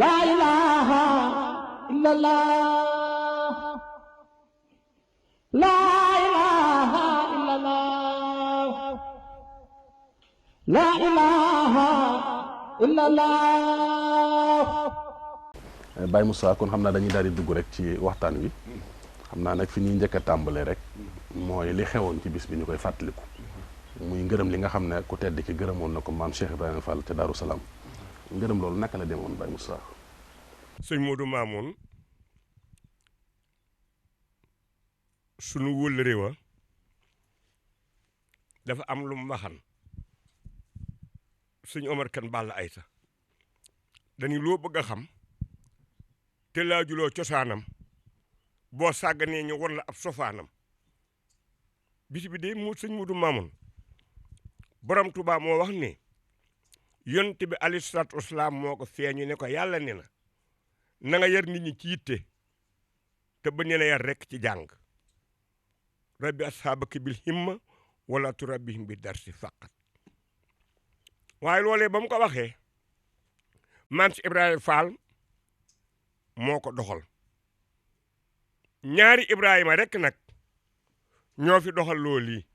laa ilaaha illallah laa ilaaha illallah laa ilaaha illallah. Baye Moussa kon xam naa dañuy daal di dugg rek ci waxtaan wi xam naa nag fi ñuy njëkk a tàmbalee rek mooy li xewoon ci bis bi ñu koy fàttaliku muy ngërëm li nga xam ne ku tedd ki gërëmoon na ko maam Cheikh Ibrahima Fall ca Daaru Salaam ngërëm loolu naka la demoon Baye Moussa. sëñ Modou Mamoun sunu wëllëre wa dafa am lu mu waxan sëñ Omar Kan Balla Ayta dañu loo bëgg a xam te laajuloo cosaanam boo sàgganee ñu won la ab sofaanam bis bi de mu sëñ Modou Mamoun borom Tuubaa moo wax ne yonent bi alayhi salaatu wasalaam moo ko feeñu ne ko yàlla ne na nga yar nit ñi ci yitte te bañ leen a yar rekk ci jàng rabbi ashaabaka bil himma wala turabbihim bi darsi faqat waaye loolee ba mu ko waxee maam si Ibrahima Fall moo ko doxal ñaari Ibrahima rekk nag ñoo fi doxal loolu lii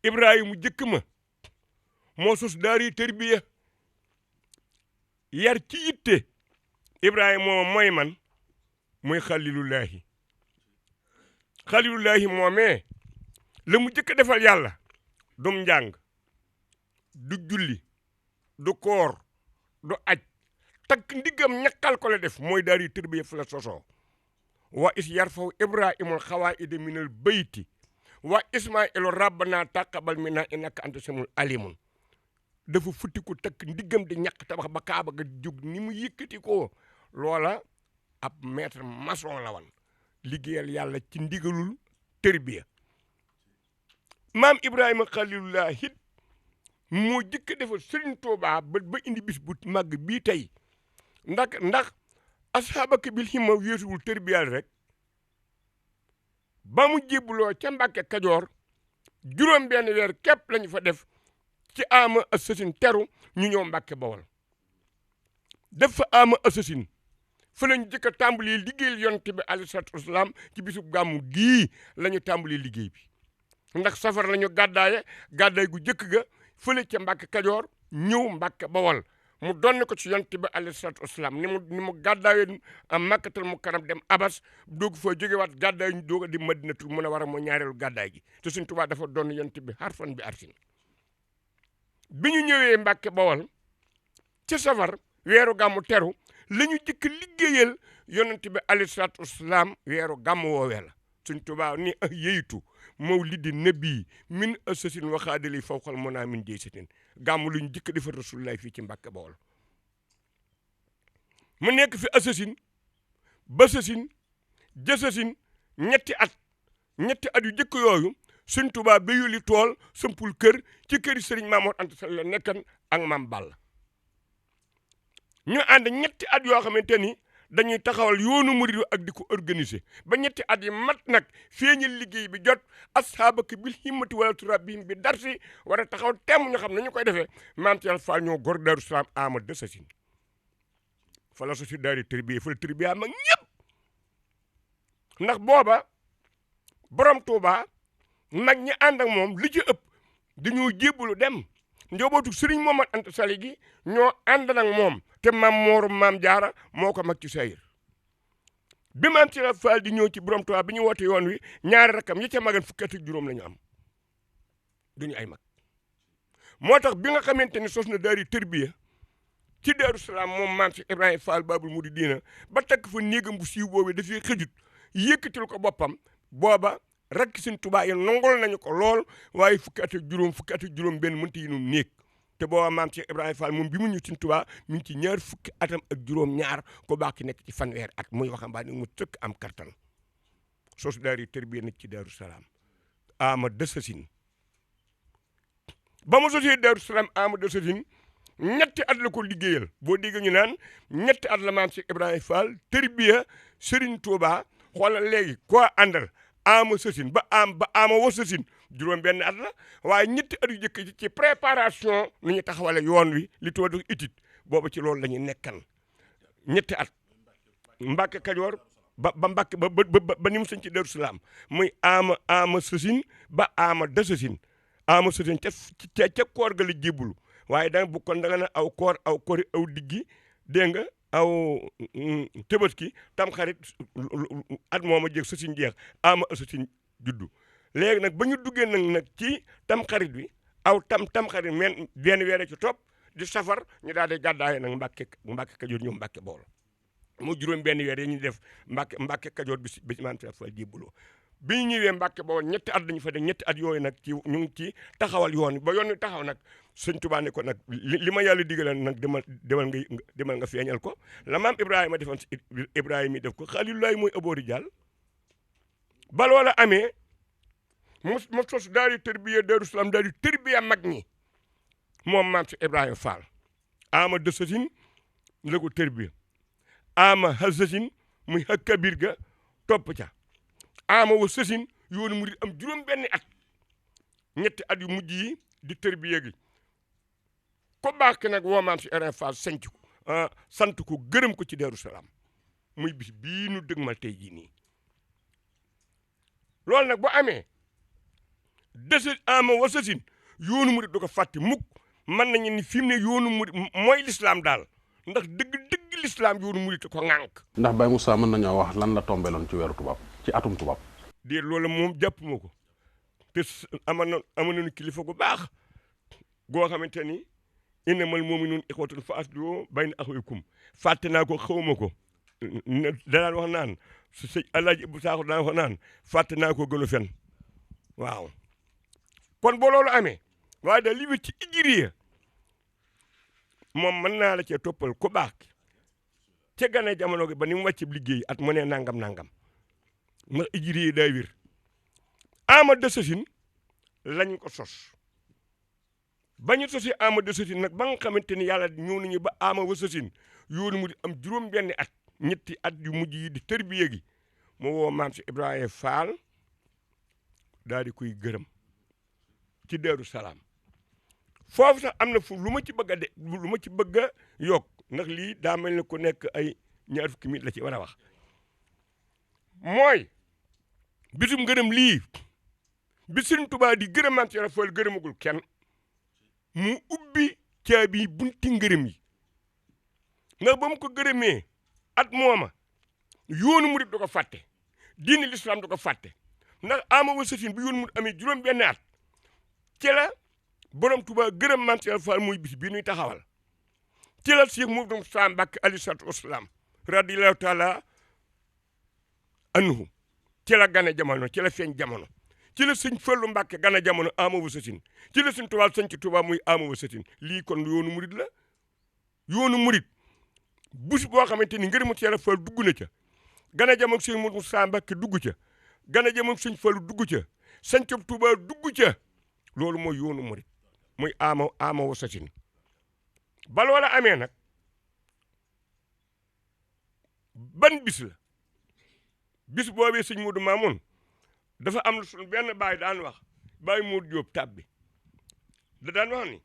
Ibrahima mu jëkk ma moo sos daari tërbiya yar ci yitte Ibrahima moom mooy man muy xalilullahi moomee la mu jëkk defal yàlla dum njàng du julli du koor du aj takk ndiggam ñakkal ko la def mooy daari tërbiya fu la sosoo wa is yarfaw ibrahimul xawaa'ida minal bayti wa ismailu rabbana taqabal minna innaka anta samul alimun dafa futtiku takk ndiggam di ñàkk tabax ba kaaba ga jóg ni mu yëkkati ko loola ab maître maçon la wan liggéeyal yàlla ci ndigalul tërbiya maam Ibrahima xalilullah it moo jëkk defal Sëriñ Tuubaa ba indi bis bu màgg bii tey ndax ashaabaka bil himma weesuwul tërbiyal rek ba mu jébbuloo ca Mbàkke Kajoor juróom benn weer képp lañu fa def ci ama assasine teru ñu ñëw Mbàkke Bawol def fa ama assasine fa lañu jëkk a tàmbali liggéeyal yonent bi alayhi salaatu wasalaam ci bisub gàmmu gii la ñu tàmbali liggéey bi ndax safar la ñu gàddaay gu jëkk ga fële ca Mbàkke Kajoor ñëw Mbàkke Bawol mu donn ko ci yonent bi alayhi salaatu wasalaam ni mu gàddaayee am Makkatal Mukarram dem Abas doog fa jógewaat gàddaay ñu doog a di Madinatul Munawwara moo ñaareelu gàddaay gi te Sëñ Tuubaa dafa doon yonent bi harfan bi arsin bi ñu ñëwee Mbàkke Bawol ci safar weeru gàmmu teru la ñu jëkk liggéeyal yonent bi alayhi salaatu wasalaam weeru gàmmu woowee la Sëñ Tuubaa ni yeytu mawlidi nabi min asasin waxaadali fawqal mona min jey satin gàmmu lu ñu jëkk defar rasulullahi fii ci Mbàkke Bawol mu nekk fi asasin ba sasin jësasin ñetti at yu jëkk yooyu Sëñ Tuubaa béyuli tool sampul kër ci këri Sëriñ Maamoor Anta Sall la nekkan ak Maam Balla ñu ànd ñetti at yoo xamante ni dañuy taxawal yoonu murid ak di ko organiser ba ñetti at yi mat nag feeñal liggéey bi jot ashaabaka bil himmati wala turabbihim bi darsi war a taxaw temm ñu xam nañu koy defee maam Cheikh Fall ñoo gor Daaru Salaam ama desasin fa la sosi daari tërbiya fa la tërbiya mag ñëpp ndax booba borom Tuuba mag ñi ànd ak moom li ci ëpp dañoo jébbalu dem njobootu Sëriñ Momar Anta Sali gi ñoo ànd nag moom te maam moorum maam jaara moo ko mag ci sayir bi maam ci la Fall di ñëw ci borom Tuubaa bi ñu woote yoon wi ñaari rakam yi ca magan fukki at ak juróom la ñu am duñu ay mag moo tax bi nga xamante ni sos na daari tërbiya ci Daaru Salaam moom maam si Ibrahima Fall Babul Muridiina ba takk fa néegam bu siiw boobu dafay xëjut yëkkatil ko boppam booba rakk Sëñ Tuubaa yi nongol nañu ko lool waaye fukki at ak juróom benn mënta yi nu néeg te booba maam Cheikh Ibrahima Fall moom bi mu ñëw Sëñ Tuubaa mi ngi ci ñaar fukki atam ak juróom ñaar ko baax ki nekk ci fanweer at muy waxambaane mu tëkk am kartan sos daari tërbiya nag ci Daaru Salaam ama desasin ba mu sosee Daaru Salaam ama desasin ñetti at la ko liggéeyal boo dégg ñu naan ñetti at la maam Cheikh Ibrahima Fall tërbiya Sëriñ Tuubaa xoolal léegi koo àndal ama sësin ba ama wa sësin juróom benn at la waaye ñetti at yu jëkk ci préparation nu ñu taxawale yoon wi li tudd étude boobu ci loolu la ñu nekkan ñetti at Mbàkke Kajoor ba Mbàkke ba ni mu sëñ ci Daaru Salaam muy ama sësin ba ama da sësin ama sësin ca koor ga la jébbulu waaye da bu kon da nga ne aw koor aw kori aw diggi dégg nga aw Tabaski Tamxarit at mooma jeeg sësin jeex ama sësin juddu léegi nag ba ñu duggee nag ci Tamxarit bi aw Tamxarit men benn weer ci topp di safar ñu daal di gàddaaye nag Mbàkke Kajoor ñëw Mbàkke Bawol mu juróom benn weer yi ñu def Mbàkke Kajoor bi Maam Cheikh Fall jébbuloo bi ñu ñëwee Mbàkke Bawol ñetti at dañu fa def ñetti at yooyu nag ci ñu ngi ci taxawal yoon ba yoon wi taxaw nag sëñ Tuubaa ne ko nag li ma yàlla digale nag demal nga feeñal ko la maam Ibrahima defoon si Ibrahima yi def ko Xaliilulaay mooy aboori jàll ba loola amee mu sos daal di tërbiya Daaru Salaam daal di tërbiya mag ñi moom maam si Ibrahima Fall ama dësasin la ko tërbiya ama hasasin muy hakkabir ga topp ca ama wa sësin yoonu mu di am juróom benni at ñetti at yu mujj yi di tërbiya gi ko baax ki nag woo maam si Ibrahima Fall sant ko gërëm ko ci Daaru Salaam muy bis bii nu dëgmal tey jii nii loolu nag bu amee dësa ama wa sësin yoonu mu di du ko fàtte mukk mën nañu ni fi mu ne yoonu mu mooy lislaam daal ndax dëgg lislaam yoonu mu di ko ŋànk ndax Baye Moussa mën nañoo wax lan la tombeloon ci weeru tubaab ci atum tubaab déet loolu moom jàpp ma ko te amoon nañu kilifa gu baax goo xamante ni innamal mu'minuuna ixwatun fa aslihu bayna axawaykum fàtte naa ko xawma ko danaan wax naan sëñ Alaaji bu Saaxu danaan wax naan fàtte naa ko gënu fen waaw kon boo loolu amee waaye daal li wét ci ijiriya moom mën naa la cee toppal ku baax ca gane jamono gi ba ni mu wàcc liggéey at mu ne nangam ndax ijiriya day wér ama dësasin lañ ko sos ba ñu sosi ama dësasin nag ba nga xamante ni yàlla ñëw nañu ba ama wasasin yoonu mu di am juróom benni at ñetti at yu mujj yi di tërbiye gi mu woo maam si Ibrahima Fall daal di koy gërëm ci Daaru Salaam foofu sax am na fu lu ma ci bëgg a yokk ndax lii daa mel ni ku nekk ay ñaar fukki minit la ci war a wax mooy bisum gërëm lii bi Sëriñ Tuubaa di gërëm maam si Ibrahima Fall gërëmagul kenn mu ubbi caabi bunti ngërëm yi ndax ba mu ko gërëmee at mooma yoonu murit du ko fàtte diine l'islam du ko fàtte ndax ama wa sëtin bu yoonu murit amee juróom benn at ci la borom Tuubaa gërëm Maam Cheikh Fall muy bis bii nuy taxawal ci la Cheikh Mouhamadou Moustapha Mbacké alayhi salaatu wasalaam radiyallahu taala anhu ci la gane jamono ci la feeñ jamono ci la sëñ Fallu Mbàkke gane jamono ama wa sëtin ci la sëñ Tuubaa sëñ ci Tuubaa muy ama wa sëtin lii kon yoonu murit la yoonu murit bus boo xamante ni ngërëmu Cheikh Fall dugg na ca gane jamono sëñ Moussa Mbacké dugg ca gane jamono sëñ Fallu dugg ca sëñ Tuubaa dugg ca loolu mooy yoonu murit muy ama wa sëtin ba loola amee nag ban bis la bis boobee sëñ Modou Mamoun dafa am lu suñu benn baay daan wax baay Modou Diop tàbbi da daan wax ni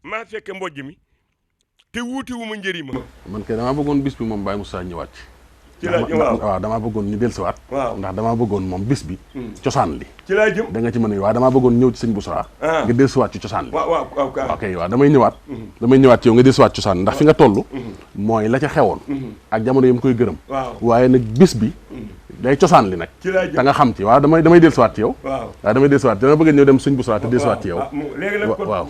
maa fekke mbojj mi te wuute wu ma njëriñ ma. man kay damaa bëggoon bis bi moom Baye Moussa ñëwaat ci. ci laa jëm waaw damaa bëggoon ñu dellusiwaat. waaw ndax damaa bëggoon moom bis bi. cosaan li. ci laa jëm da nga ci mën a waaw damaa bëggoon ñëw ci sëñ Boussa. nga dellusiwaat ci cosaan li. waaw ok waaw damay ñëwaat. damay ñëwaat ci yow nga dellusiwaat cosaan ndax fi nga toll. mooy la ca xewoon. ak jamono yi mu koy gërëm. waaye nag bis bi. day cosaan li nag. ci laa jëm da nga xam ci waaw damay dellusiwaat ci yow. waaw damay dellusiwaat dama bëgg ñëw dem sëñ Boussa te dellusiwaat ci yow. léegi nag kon waaw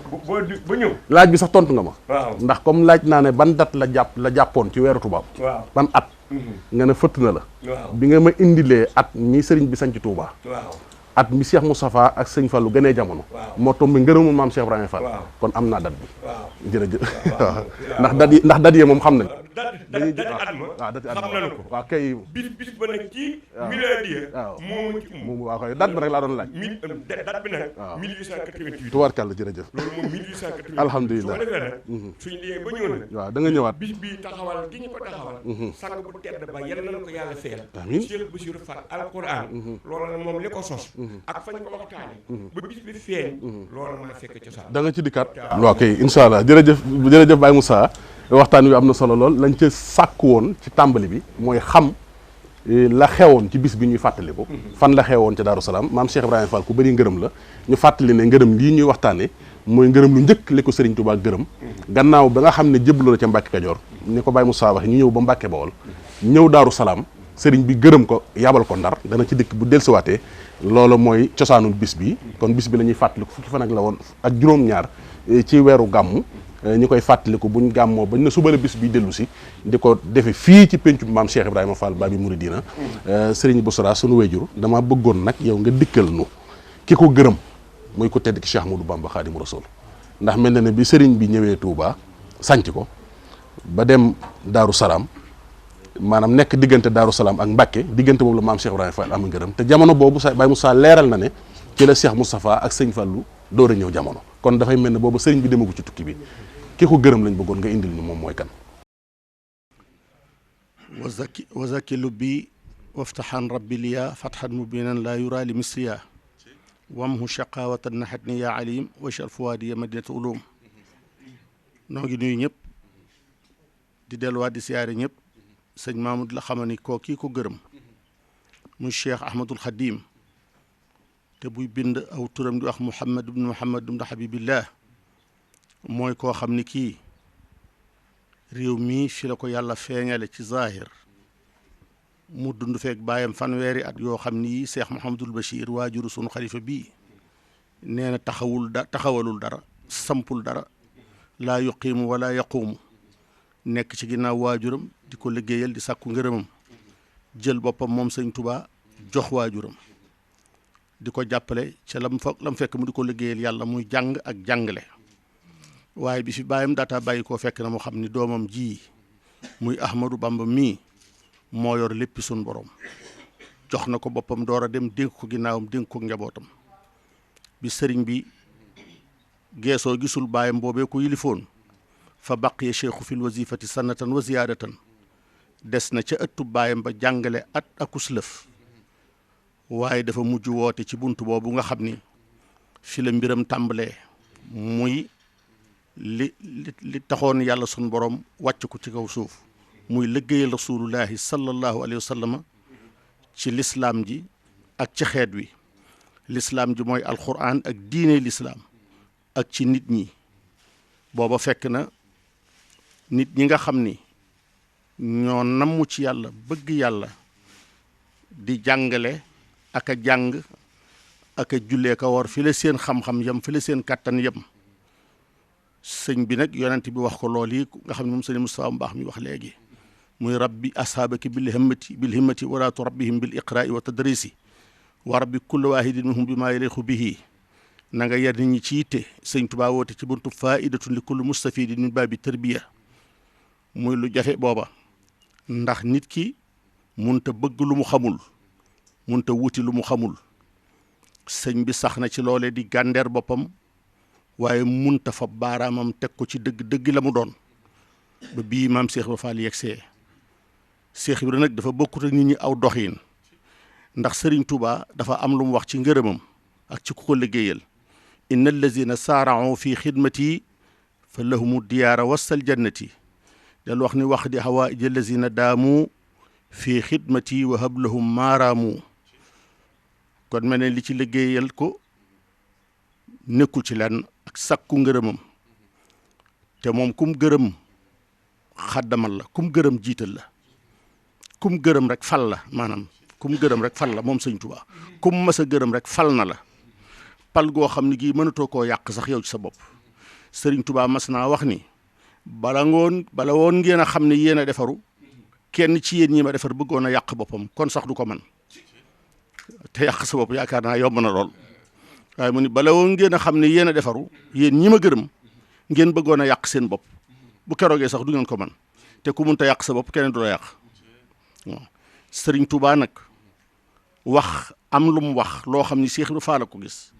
ba ñëw. laaj bi sax tontu nga ma. waaw ndax comme laaj naa ne ban date la jàppoon ci weeru tubaab. waaw ban at. nga ne fëtt na la. waaw bi nga ma indilee at mi sëriñ bi sanc Touba. waaw at mi Cheikh Moustapha ak sëñ Fallou gënee jamono. waaw moo tombe ngërëmul maam Cheikh Ibrahima Fall. waaw kon am naa date bi. waaw jërëjëf ndax date yi moom xam nañ. dati at ma waaw date at xam nañu ko. waaw kay. bis ba nag ci miladiya waaw moo ci moom waaw kay date bi rek laa doon laaj. date bi nag waaw 1888 tubaarkàlla jërëjëf. loolu moom 1888 alhamdulilah su ko defee nag suñu liggéey ba ñëw nag waaw da nga ñëwaat. bis bi taxawal gi ñu ko taxawal sang bu tedd ba yal na ko yàlla feyal amiin Cheikh Bassirou Fall alquran loolu nag moom li ko sos ak fañ ko waxtaane ba bis bi feeñ loolu mën a fekk cosaan da nga ci dikkaat ok incha allah jërëjëf Baye Moussa waxtaan wi am na solo lool lañ ca sàkku woon ci tàmbali bi mooy xam la xewoon ci bis bi ñuy fàttaliku fan la xewoon ca Daaru Salaam maam Cheikh Ibrahima Fall ku bëri ngërëm la ñu fàttali ne ngërëm lii ñuy waxtaane mooy ngërëm lu njëkk li ko Serigne Touba gërëm gannaaw ba nga xam ne jébbaloo na ca Mbàkke Kajoor ni ko Baye Moussa waxe ñu ñëw ba Mbàkke Bawol ñëw Daaru Salaam Serigne bi gërëm ko yabal ko Ndar dana ci dikk bu dellusiwaatee loolu mooy cosaanul bis bi kon bis bi la ñuy fàttaliku fukki fan ak la woon ak juróom-ñaar ci weeru gàmmu ñu koy fàttaliku buñ gàmmoo bañ na suba la bis bi dellu si di ko defe fii ci péncu maam Cheikh Ibrahima Fall Babi Mouridina Serigne Boussra sunu wéjur dama bëggoon nag yow nga dikkal nu ki ko gërëm muy ko tedd ki Cheikh Ahmadou Bamba Khadimu Rasul ndax mel na ne bi Serigne bi ñëwee Touba sanc ko ba dem Daaru Salaam maanaam nekk diggante Daaru Salaam ak Mbàkke diggante boobu la maam Cheikh Ibrahima Fall am ngërëm te jamono boobu sa Baye Moussa leeral na ne ci la Cheikh Moustapha ak sëñ Fallou door a ñëw jamono kon dafay mel ne boobu sëriñ bi demagu ci tukki bi ki ko gërëm lañ bëggoon nga indil ñu moom mooy kan wa zaki lubbi waftaxan rabbi liya fatxan mubinan la yura li misriya wamhu shaqawatan naxatni ya alim wachal fuwaadi ya madinatu ulum noo ngi nuyu ñëpp di delluwaat di siyaare ñëpp sëñ Mamoud la xama ni koo kii ko gërëm muy Cheikh Ahmadul Xadim te buy bind aw turam di wax Muhammad ibn Habibillah mooy koo xam ni kii réew mii fi la ko yàlla feeñale ci zahir mu dund feek bàyyam fanweeri at yoo xam ni yi Cheikh Mouhamadul Bachir waajuru sunu xalifa bii nee na taxawalul dara sampul dara laa yuqiimu wala yaquumu nekk ci ginnaaw waajuram di ko liggéeyal di sàkku ngërëmam jël boppam moom sëñ Touba jox waajuram di ko jàppale ca lam fekk mu di ko liggéeyal yàlla muy jàng ak jàngale waaye bi fi bàyyam daataa bàyyi koo fekk na mu xam ni doomam ji muy Ahmadou Bamba mii moo yor léppi sun borom jox na ko boppam door a dem dénk ko ginnaawam dénk ko njabootam bi sëriñ bi geesoo gisul bàyyam boobee ko yilifoon fa baqiya cheikhu fil wazifati sanatan wa ziyaadatan des na ca ëttu baayam ba jàngale at akus lëf waaye dafa mujj woote ci bunt boobu nga xam ni fi la mbiram tàmbalee muy li taxoon yàlla sun borom wàcc ko ci kaw suuf muy liggéeyal rasulullahi sallallahu alayhi wa sallam ci lislaam ji ak ci xeet wi lislaam ji mooy alquran ak diine lislaam ak ci nit ñi booba fekk na nit ñi nga xam ni ñoo namm ci yàlla bëgg yàlla di jàngale ak a jàng ak a jullee ka war fi la seen xam-xam yem fi la seen kàttan yem sëñ bi nag yonent bi wax ko lool yi nga xam ne moom sëñ Moustapha mbaax mi wax léegi muy rabbi ashaabaki bil himmati wala turabbihim bil iqraai wa tadrisi wa rabbi kulli waahidin minhum bi maa yaliqu bihi na nga yar nit ñi ci yitte sëñ Tuubaa woote ci buntu faidatun li kulli mustafidin min baabi tarbiya muy lu jafe booba ndax nit ki munta bëgg lu mu xamul munta wuti lu mu xamul sëñ bi sax na ci loolee di gàndeer boppam waaye munta fa baaraamam teg ko ci dëgg la mu doon ba bii maam Cheikh Ibra Fall yegsee Cheikh Ibra nag dafa bokkut ak nit ñi aw doxiin ndax Sëriñ Tuubaa dafa am lu mu wax ci ngërëmam ak ci ku ko liggéeyal inna allazina saara'u fi xidmati fa lahumu diyaara wasal jannati del wax ni wax di hawaïj allazina daamu fi xidmati wa hablahum maaraamu kon mel ne li ci liggéeyal ko nekkul ci lenn ak sakku ngërëmam te moom kum gërëm xaddamal la kum gërëm jiital la kum gërëm rek fal la maanaam kum gërëm rek fal la moom sëñ Tuubaa kum mas a gërëm rek fal na la pal goo xam ne gii mënatoo koo yàq sax yow ci sa bopp sëriñ Tuubaa mas naa wax ni bala woon ngeen a xam ne yéen a defaru kenn ci yéen ñi ma defar bëggoon a yàq boppam kon sax du ko man te yàq sa bopp yaakaar naa yomb na lool waaye mu ni bala woon ngeen a xam ne yéen a defaru yéen ñi ma gërëm ngeen bëggoon a yàq seen bopp bu keroogee sax du ngeen ko man te ku munta yàq sa bopp keneen du la yàq waaw sëriñ Tuubaa nag wax am lu mu wax loo xam ni Cheikh Ibra Fall ko gis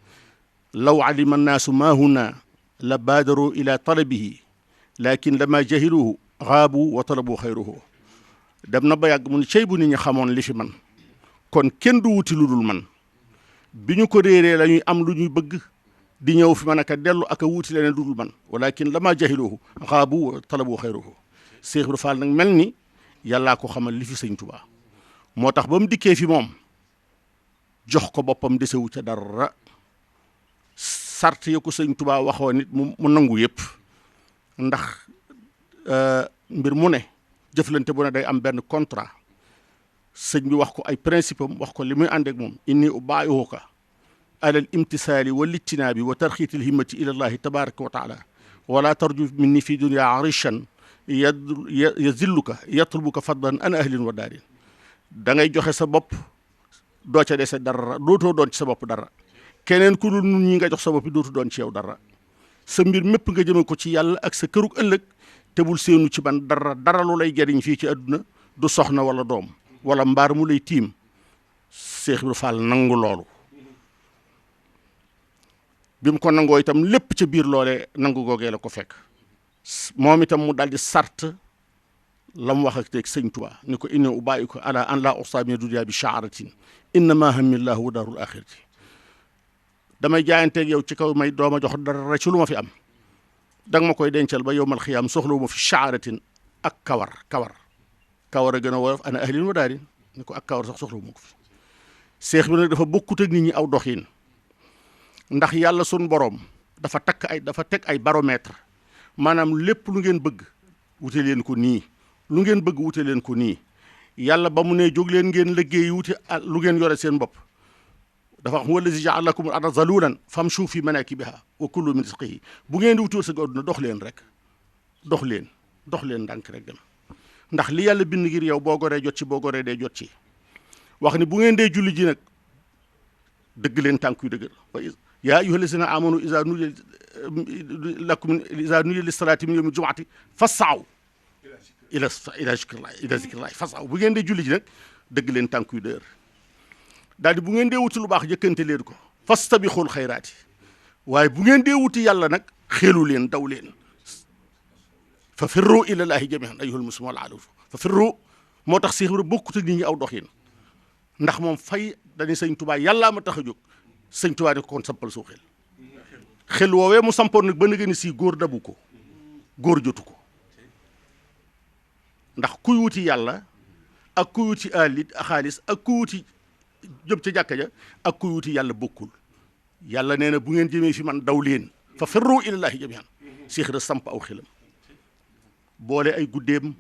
law alima annaasu maa huna la baadaru ila talabihi lakin lama jahiluhu xaabu wa talabu xayruhu dem na ba yàgg mu ni cey bu nit ñi xamoon li fi man kon kenn du wuti lu dul man bi ñu ko réeree la ñuy am lu ñuy bëgg di ñëw fi man aka dellu aka wuuti leneen dudul man walakin lama jahiluhu xaabu talabu xayruhu Cheikh Ibra Fall nag mel ni yàllaa ko xamal li fi sëñ Tuubaa moo tax ba mu dikkee fi moom jox ko boppam desewu ca dara sart ya ko sëñ Tuubaa waxoo nit mu nangu yëpp ndax mbir mu ne jëflante bu ne day am benn contrat sëñ bi wax ko ay principe am wax ko li muy ànd ak moom inni ubaayihuka alal imtisaali wal ijtinaabi wa tarxiitil himmati ila llahi tabaraka wa taala wala tarju minni fi dunya arishan yazilluka yatlubuka fadlan an ahlin wa daarin da ngay joxe sa bopp doo ca dese dara dootoo doon ci sa bopp dara keneen ku dul nun ñi nga jox sa bopp dootu doon ci yow dara sa mbir mépp nga jëme ko ci yàlla ak sa kërug ëllëg te bul seenu ci man dara lu lay jariñ fii ci àdduna du soxna wala doom wala mbaar mu lay tiim Cheikh Ibra Fall nangu loolu bi mu ko nangoo itam lépp ca biir loolee nangu googee la ko fekk moom itam mu daldi sart la mu wax ak teg sëñ Tuubaa ni ko inni ubaayiku ala an la usta min dunya bi shaaratin innama hamillahu wa daarul axirati damay jaayanteeg yow ci kaw may dooma jox dara ci lu ma fi am danga ma koy dencal ba yowmal xiyaam soxlawu ma fi shaaratin ak kawar a gën a woyof ana ahlin wa daarin ni ko ak kawar sax soxlawu ma ko fi seex bi nag dafa bokkut ak nit ñi aw doxin ndax yàlla sun borom dafa teg ay baromètre maanaam lépp lu ngeen bëgg wute leen ko nii lu ngeen bëgg wute leen ko nii yàlla ba mu ne jóg leen ngeen liggéey wute lu ngeen yore seen bopp dafa wax wallazi ja'ala lakum al-arda zalulan famshu fi manakibiha wa kulu min rizqihi bu ngeen di wutul sa àdduna dox leen ndànk rek dem ndax li yàlla bind ngir yow boo goree jot ci boo goree dee jot ci wax ni bu ngeen dee julli ji nag dëgg leen tànk yu dëgër yaa ayyuha allazina amanu iza nudiya lis-salati min yawmi jumu'ati fas'aw ila zikrillahi fas'aw bu ngeen dee julli ji nag dëgg leen tànk yu dëgër daal di bu ngeen dee wuti lu baax jëkkante leen ko fastabixul xayraati waaye bu ngeen dee wuti yàlla nag xeelu leen daw leen fa firru ilallahi jami'an ayyuhal muslimuuna wal fa firru moo tax Seex Ibra bokkut ak nit ñi aw doxin ndax moom fay dañuy sëñ Tuubaa yàllaa ma tax a jóg sëñ Tuubaa ne ko kon sampal soo xel woowee mu sampoon nag ba nga ni si góor dabu ko góor jotu ko ndax kuy wuti yàlla ak kuy wuti xaalis ak kuy wuti jëm ca jàkka ja ak kuy wuti yàlla bokkul yàlla nee na bu ngeen jëmee fi man daw leen fa firru ilallahi jami'an Seex Ibra samp aw xelam boole ay guddeem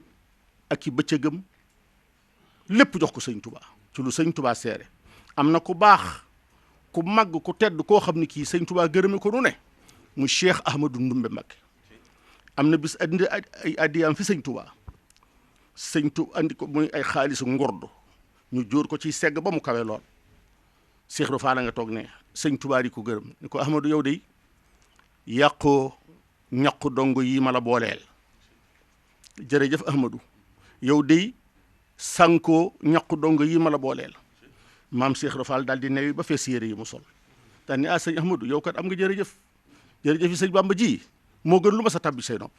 ak i bëccëgam lépp jox ko sëñ Tuubaa ci lu sëñ Tuubaa seere am na ku baax ku màgg ku tedd koo xam ne kii sëñ Tuubaa gërëme ko nu ne mu Cheikh Ahmadou Ndumbe Mbakke am na bis andi ay addiyaam fi sëñ Tuubaa andi ko muy ay xaalisu ngordu ñu jóor ko ci segg ba mu kawe lool Cheikh Ibra Fall nga toog ne sëñ Tuubaa di ko gërëm ni ko Ahmadou yow de yàqoo ñaqu dongo yi ma la booleel jërëjëf Ahmadou yow de sànkoo ñaqu dongo yi ma la booleel maam Cheikh Ibra Fall daal di newi ba fees yére yi mu sol daal ni sëñ Ahmadou yow kat am nga jërëjëf yi sëñ Bamba ji moo gën lu ma sa tabbi say nopp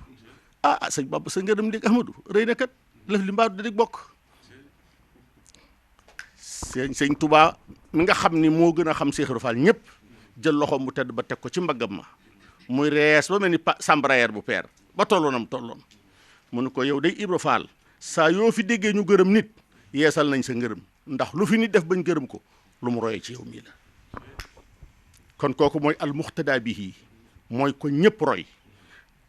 sëñ Bamba sa ngërëm dégg Ahmadou rëy na kat lëf li mbaadu da dig bokk sëñ Touba mi nga xam ni moo gën a xam Cheikh Ibra Fall ñëpp jël loxoom bu tedd ba teg ko ci mbaggam ma muy rees ba mel ni sambrayer bu peer ba tolloonam mu ne ko yow day Ibra Fall saa yoo fi déggee ñu gërëm nit yeesal nañ sa ngërëm ndax lu fi nit def bañ gërëm ko lu mu royee ci yow mii la kon kooku mooy almuxtada bihi mooy ko ñëpp roy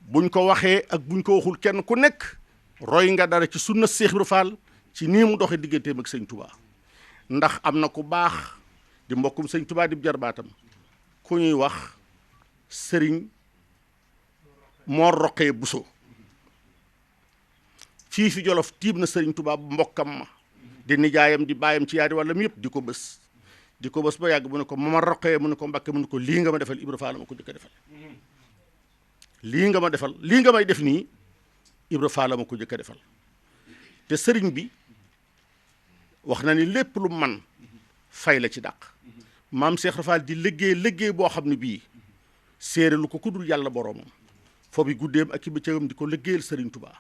buñ ko waxee ak buñ ko waxul kenn ku nekk roy nga dara ci sunna Cheikh Ibra Fall ci nii mu doxee digganteem ak sëñ Touba ndax am na ku baax di mbokkum sëñ Touba di jarbaatam ku ñuy wax sëriñ Mor Roqee Buso fii fi Jolof tiib na sëriñ Touba mbokkam ma di nijaayam di baayam ci yaari wàllam yëpp di ko bës ba yàgg mu ne ko Mama Roqee mu ne ko Mbakke mu ne ko lii nga ma defal Ibra Fall ma ko jëkk a defal lii nga ma defal lii nga may def nii Ibra Fall ma ko jëkk a defal te sëriñ bi wax na ni lépp lu man fay la ci dàq maam Cheikh Ibra Fall di liggéey boo xam ne bii séere lu ko kudul yàlla boroomam foo bi guddeem ak i bëccëgam di ko liggéeyal sëriñ Touba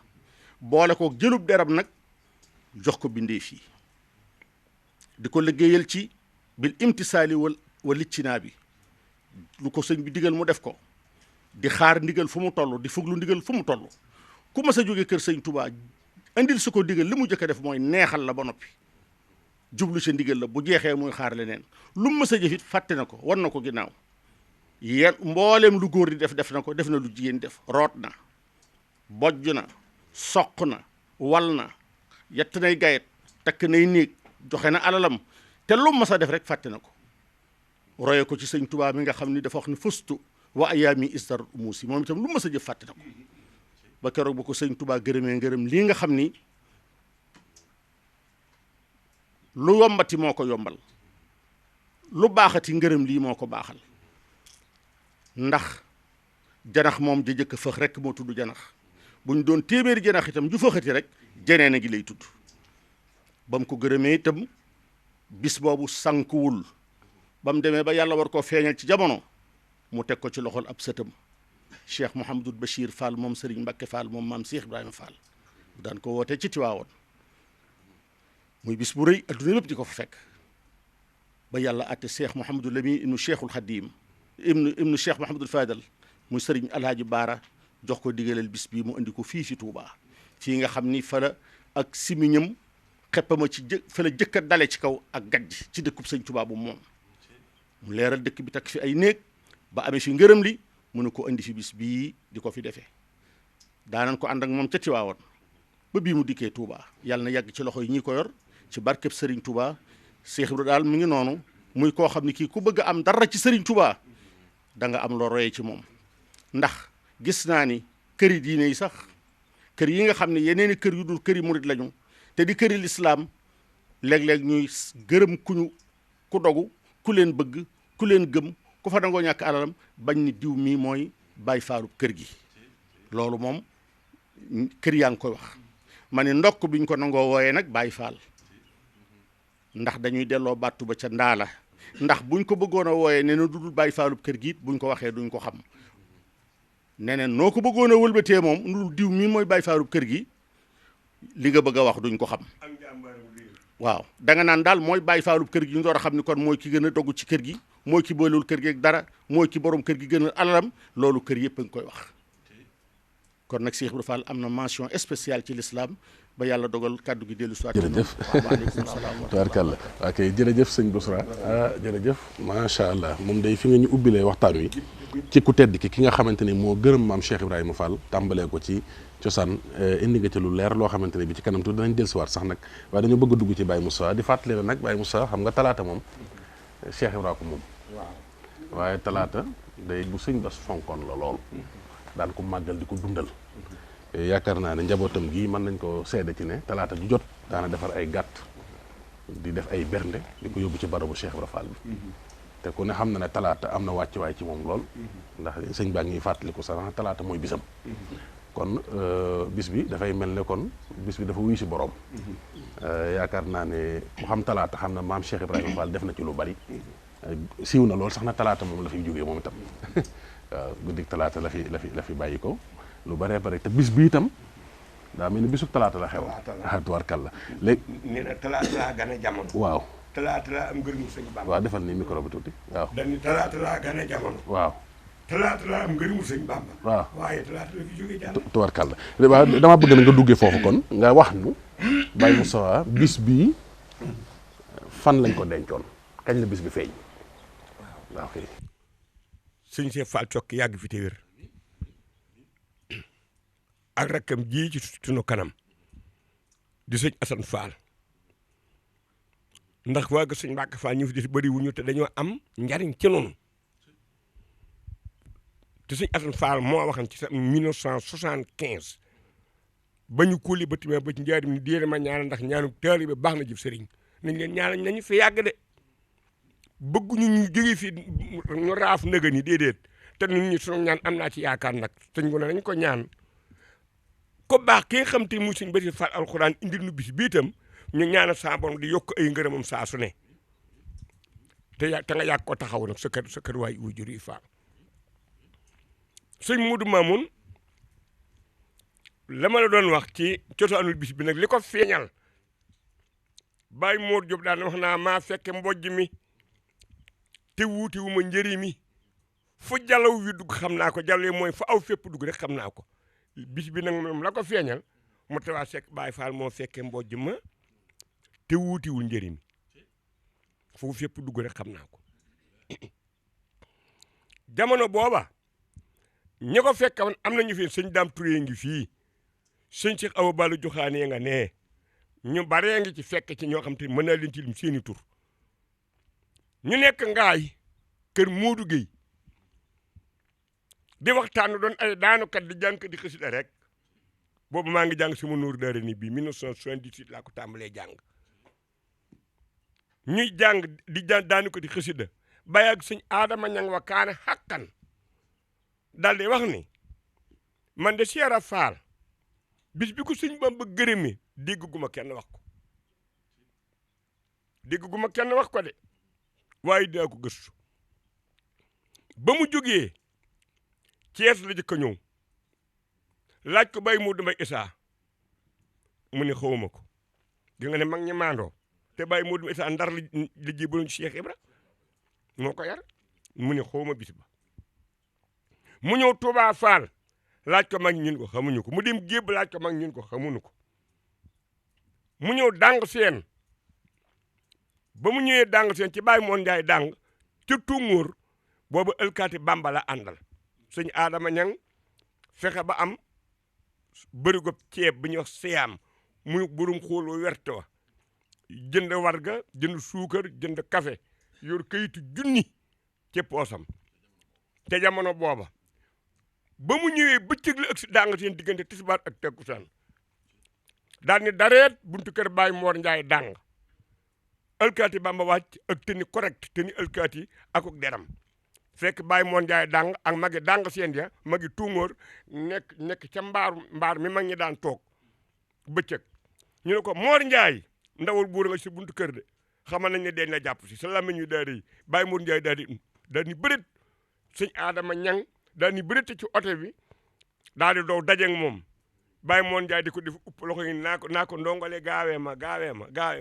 boole ko jëlub deram nag jox ko bindee fii di ko liggéeyal ci bil imtisaali wal waliccinaa bi lu ko sëñ bi digal mu def ko di xaar ndigal fu mu toll di fuglu ndigal fu mu toll ku mas a jóge kër sëñ Touba indil su ko digal li mu jëkk a def mooy neexal la ba noppi jublu sa ndigal la bu jeexee muy xaar leneen lu mu mas a jëfit fàtte na ko war na ko ginnaaw yéen mbooleem lu góor di def na ko def na lu jigéen def root na bojj na soq na wal na yett nay gayet takk nay néeg joxe na alalam te lu mu mas a def rek fàtte na ko roye ko ci sëñ Touba mi nga xam ni dafa wax ni fustu wa ayaami istar umuusi moom itam lu mas a jëf fàtte na ko ba keroog ba ko sëñ Touba gërëmee ngërëm lii nga xam ni lu yombati moo ko yombal lu baaxati ngërëm lii moo ko baaxal ndax janax moom ja jëkk fëx rek moo tudd janax buñ doon téeméeri janax itam ju fëxati rek jeneen a gi lay tudd ba mu ko gërëmee itam bis boobu sànkuwul ba mu demee ba yàlla war koo feeñal ci jamono mu teg ko ci loxol ab sëtam Cheikh Mouhamadul Bachir Fall moom Serigne Mbacke Fall moom maam Cheikh Ibrahima Fall daan ko woote ci Tiwaawoon muy bis bu rëy adduna lépp di ko fa fekk ba yàlla àtte Cheikh Mouhamadul Lamin ibnu Cheikhul Khadim ibnu Cheikh Mouhamadul Fadal muy Serigne Alhaji Baara jox ko digaleel bis bii mu andi ko fii fi Touba fii nga xam ni fa la ak simiñam xeppama ci fa la jëkk a dale ci kaw ak gajj ci dëkkub sëñ Touba bu moom mu leeral dëkk bi takk fi ay néeg ba amee fi ngërëm li mu ne ko andi fi bis bii di ko fi defee daanan ko ànd ak moom ca Tiwaawoon ba bii mu dikkee Touba yàlla na yàgg ci loxo yi ñi ko yor ci barkeb Serigne Touba Cheikh Ibra daal mi ngi noonu muy koo xam ne kii ku bëgg a am dara ci Serigne Touba da nga am loo royee ci moom ndax gis naa ni këri diine yi sax kër yi nga xam ne yeneen i kër yu dul këri murit lañu te di këri lislaam léeg-léeg ñuy gërëm ku dogu ku leen bëgg ku leen gëm ku fa dangoo ñàkk alalam bañ ni diw mii mooy bàyyi faalub kër gi loolu moom kër yaa ngi koy wax ma ne ndokk biñ ko nangoo wooyee nag bàyyi faal ndax dañuy delloo bàttu ba ca ndaala ndax buñ ko bëggoon a wooyee ne na dudul bàyyi faalub kër gi it buñ ko waxee duñ ko xam neneen noo ko bëggoon a wëlbatee moom ndul diw mii mooy bàyyi faalub kër gi li nga bëgg a wax duñ ko xam waaw da nga naan daal mooy bàyyi faalub kër gi ñu door a xam ni kon mooy ki gën a dogg ci kër gi mooy ki boolewul kër gi ak dara mooy ki borom kër gi gën a alalam loolu kër yëpp a ngi koy wax kon nag Cheikh Ibra Fall am na mention spéciale ci l'islam ba yàlla dogal kàddu gi dellu soit jërëjëf waaleykum salaam tabarkàlla ok jërëjëf sëñ Bousra jërëjëf macha allah moom day fi nga ñu ubbilee waxtaan wi ci ku tedd ki nga xamante ni moo gërëm maam Cheikh Ibrahima Fall tàmbalee ko ci cosaan indi nga ci lu leer loo xamante ne bi ci kanam tuuti danañ dellusiwaat sax nag waaye dañoo bëgg a dugg ci Baye Moussa di fàttali la nag Baye Moussa xam nga talaata moom Cheikh Ibrahima ko moom waaye talaata day bu sëñ Bass fonkoon la lool daan ko màggal di ko dundal yaakaar naa ne njabootam gi mën nañ ko seede ci ne talaata ju jot daana defar ay gàtt di def ay bernde di ko yóbbu ci barabu Cheikh Ibrahima Fall bi te ku ne xam na ne talaata am na wàccuwaay ci moom lool ndax sëñ baa ngi fàttaliku sax talaata mooy bisam kon bis bi dafay mel ne kon bis bi dafa wuy si borom yaakaar naa ne ku xam talaata xam na maam Cheikh Ibrahima Fall def na ci lu bari siiw na lool sax na talaata moom la fiy jógee moom itam waaw guddik talaata la fi bàyyi ko lu baree bare te bis bi itam daa mel ni bisub talaata la xew tubaarkàlla léegi nee na talaata laa gane jamono waaw talaata laa am ngërëmu sëñ Bamba waaw defal ni micro bi tuuti waaw dañu talaata laa gane jamono waaw talaata laa am ngërëmu sëñ Bamba waaw waaye talaata la fi jógee jàll tubaarkàlla waaw damaa bëgg na nga duggee foofu kon nga wax nu Baye Moussa bis bii fan lañ ko dencoon kañ la bis bi feeñ waaw kay sëñ Cheikh Fall Cokki yàgg fi te wér ak rakkam ji ci sunu kanam di sëñ Assane Fall ndax waa ga sëñ Mbacke Fall ñu fi des bëri wuñu te dañoo am njariñ ci noonu te sëñ Assane Fall moo waxan ci sa 1975 ba ñu kóoli ba timee ba ci njaarim ni déere ma ñaanal ndax ñaanu taalibe baax na jëf sëriñ nañ leen ñaanal nañu fi yàgg de bëgguñu ñu jóge fi ñu raaf nëga ni déedéet te nit ñi sunu ñaan am naa ci yaakaar nag sëñ gu ne nañ ko ñaan ko baax ki nga xam te muy sëñ Basiir Fall alxuraan indil nu bis bii itam ñu ñaanal saa borom di yokk ay ngërëmam saa su ne te nga yàgg ko taxaw nag sa kër waay wu jur yi Fall sëñ Modou Mamoun la ma la doon wax ci cosaanul bis bi nag li ko feeñal Baye Mor Diop daan wax naa maa fekke mbojj mi te wuuti wu ma njëriñ mi fu jalaw wi dugg xam naa ko jalaw mooy fu aw fépp dugg rek xam naa ko bis bi nag moom la ko feeñal mu tawaa sekk Baay Faal moo fekkee mbojj ma te wuutiwul njëriñ mi fu fépp dugg rek xam naa ko jamono booba ñi ko fekk am nañu fi sëñ Daam Touré ngi fii sëñ Cheikh Awa Balla Joxaane nga nee ñu baree ngi ci fekk ci ñoo xam te mën naa leen ci lim seeni tur ñu nekk ngaay kër Moodu Gueye di waxtaan doon ay daanukat di jàng di xasida rek boobu maa ngi jàng sama nuur daara ni bii 1978 laa ko tàmbalee jàng ñuy jàng di daanu ko di xasida bàyyi ak sëñ Adama ñang wa kaane xàkkan daal di wax ni man de Cheikh Fall bis bi ko sëñ Bamba gërëmee dégg guma kenn wax ko de waaye daa ko gëstu ba mu jógee Cees la jëkk a ñëw laaj ko bay Modou Mbaye Issa mu ne xawma ko di nga ne mag ñi maandoo te bay Modou Mbaye Issa ndar la jébaloon Cheikh Ibra moo ko yar mu ne xawma bis ba mu ñëw Touba Fall laaj ko mag ñun ko xamuñu ko mu dem gébb laaj ko mag ñun ko xamuñu ko mu ñëw dàng seen ba mu ñëwee dàng seen ci Baye Moon Njaay dàng ci Tungoor boobu ëlkaati Bamba la àndal sëñ Adama ñang fexe ba am bërigo ceeb bi ñuy wax siyaam muy burum xoolu werte wa jënd warga jënd suukar jënd café yor kayitu junni ci poosam te jamono booba ba mu ñëwee bëccëg la ak dàng seen diggante tisbaar ak takkusaan daal ni dareet buntu kër Baye Mor Njaay dàng alkaati Bamba wàcc ak teni correct teni alkaati akuk deram fekk Baye Mor Njaay dàng ak magi dàng seen ya magi Tungoor nekk ca mbaar mi mag ñi daan toog bëccëg ñu ne ko Mor Njaay ndawal buur nga si buntu kër de xamal nañ ne deñ la jàpp si sa làmmiñ wi daal di Baye Mor Njaay daal di bërit sëñ Adama ñang daal di bërit ci oto bi daal di dow dajeeg moom Baye Mor Njaay di ko def upp loxo yi naa ko ndongole gaawee ma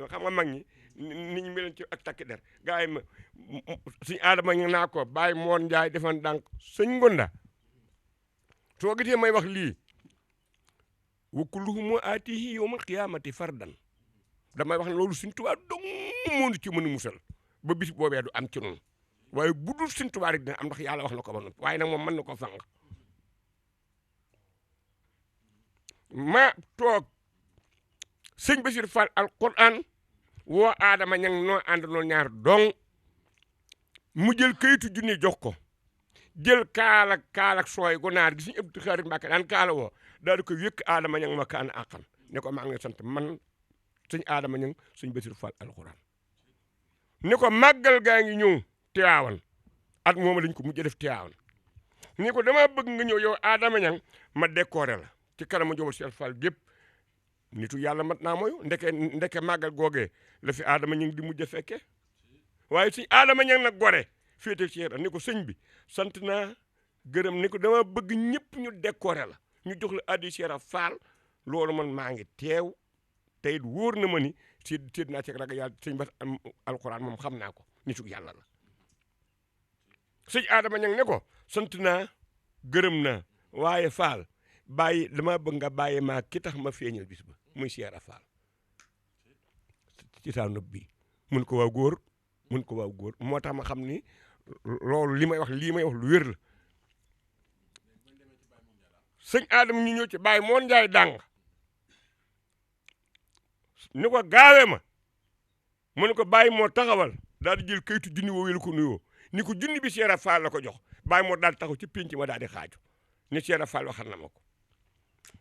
xam nga mag ñi nit ñi meloon ci ak takki der gaawee ma sëñ Adama ñu naa ko Baye Mor Njaay defan dànk sëñ Ngunda soo gisee may wax lii wa kulluhum aatihi yawmal qiyaamati fardan damay wax ne loolu Sëñ Tuubaa dong moo ci mën a musal ba bis boobee du am ci noonu waaye bu dul Sëñ Tuubaa rek dina am ndax yàlla wax na ko ba noppi waaye nag moom mën na ko fang ma toog sëñ Basiir Fall alquran woo Adama ñang noo ànd noonu ñaar dong mu jël kayitu junni jox ko jël kaalak sooy gu naar gi suñu ëpp xarit Mbàkke daan kaala woo daal di ko wékk Adama ñang ma kaan àqan ne ko maa ngi sant man sëñ Adama ñang sëñ Basiir Fall alquran ni ko màggal gaa ngi ñëw Tiwaawan at mooma lañ ko mujj def Tiwaawan ni ko dama bëgg nga ñëw yow Adama ñang ma décoré la ci kanamu njaboot Cheikh Fall gépp nitu yàlla mat naa mooy ndeke màggal googee la fi Adama ñang di mujj a fekke waaye sëñ Adama ñang nag gore féete Cheikh ni ko sëñ bi sant naa gërëm ni ko dama bëgg ñëpp ñu décoré la ñu jox la addi Cheikh Fall loolu man maa ngi teew te it wóor na ma ni sédd naa ci ragal yàlla sëñ Bass alxuraan moom xam naa ko nitu yàlla la sëñ Adama ñang ne ko sant naa gërëm naa waaye Fall bàyyi dama bëgg nga bàyyi maa ki tax ma feeñal bis ba muy Cheikh Fall ci saa nopp bi mun ko waaw góor moo tax ma xam ni loolu lii may wax lu wér la sëñ Adama ñu ñëw ci Baye Mor Njaay dàng ni ko gaawee ma mu ne ko Baye Mor taxawal daal di jël kayitu junni woo welu ko nuyoo ni ko junni bi Cheikh Fall la ko jox Baye Mor daal di taxaw ci pénc ma daal di xaaju ni Cheikh Fall waxal na ma ko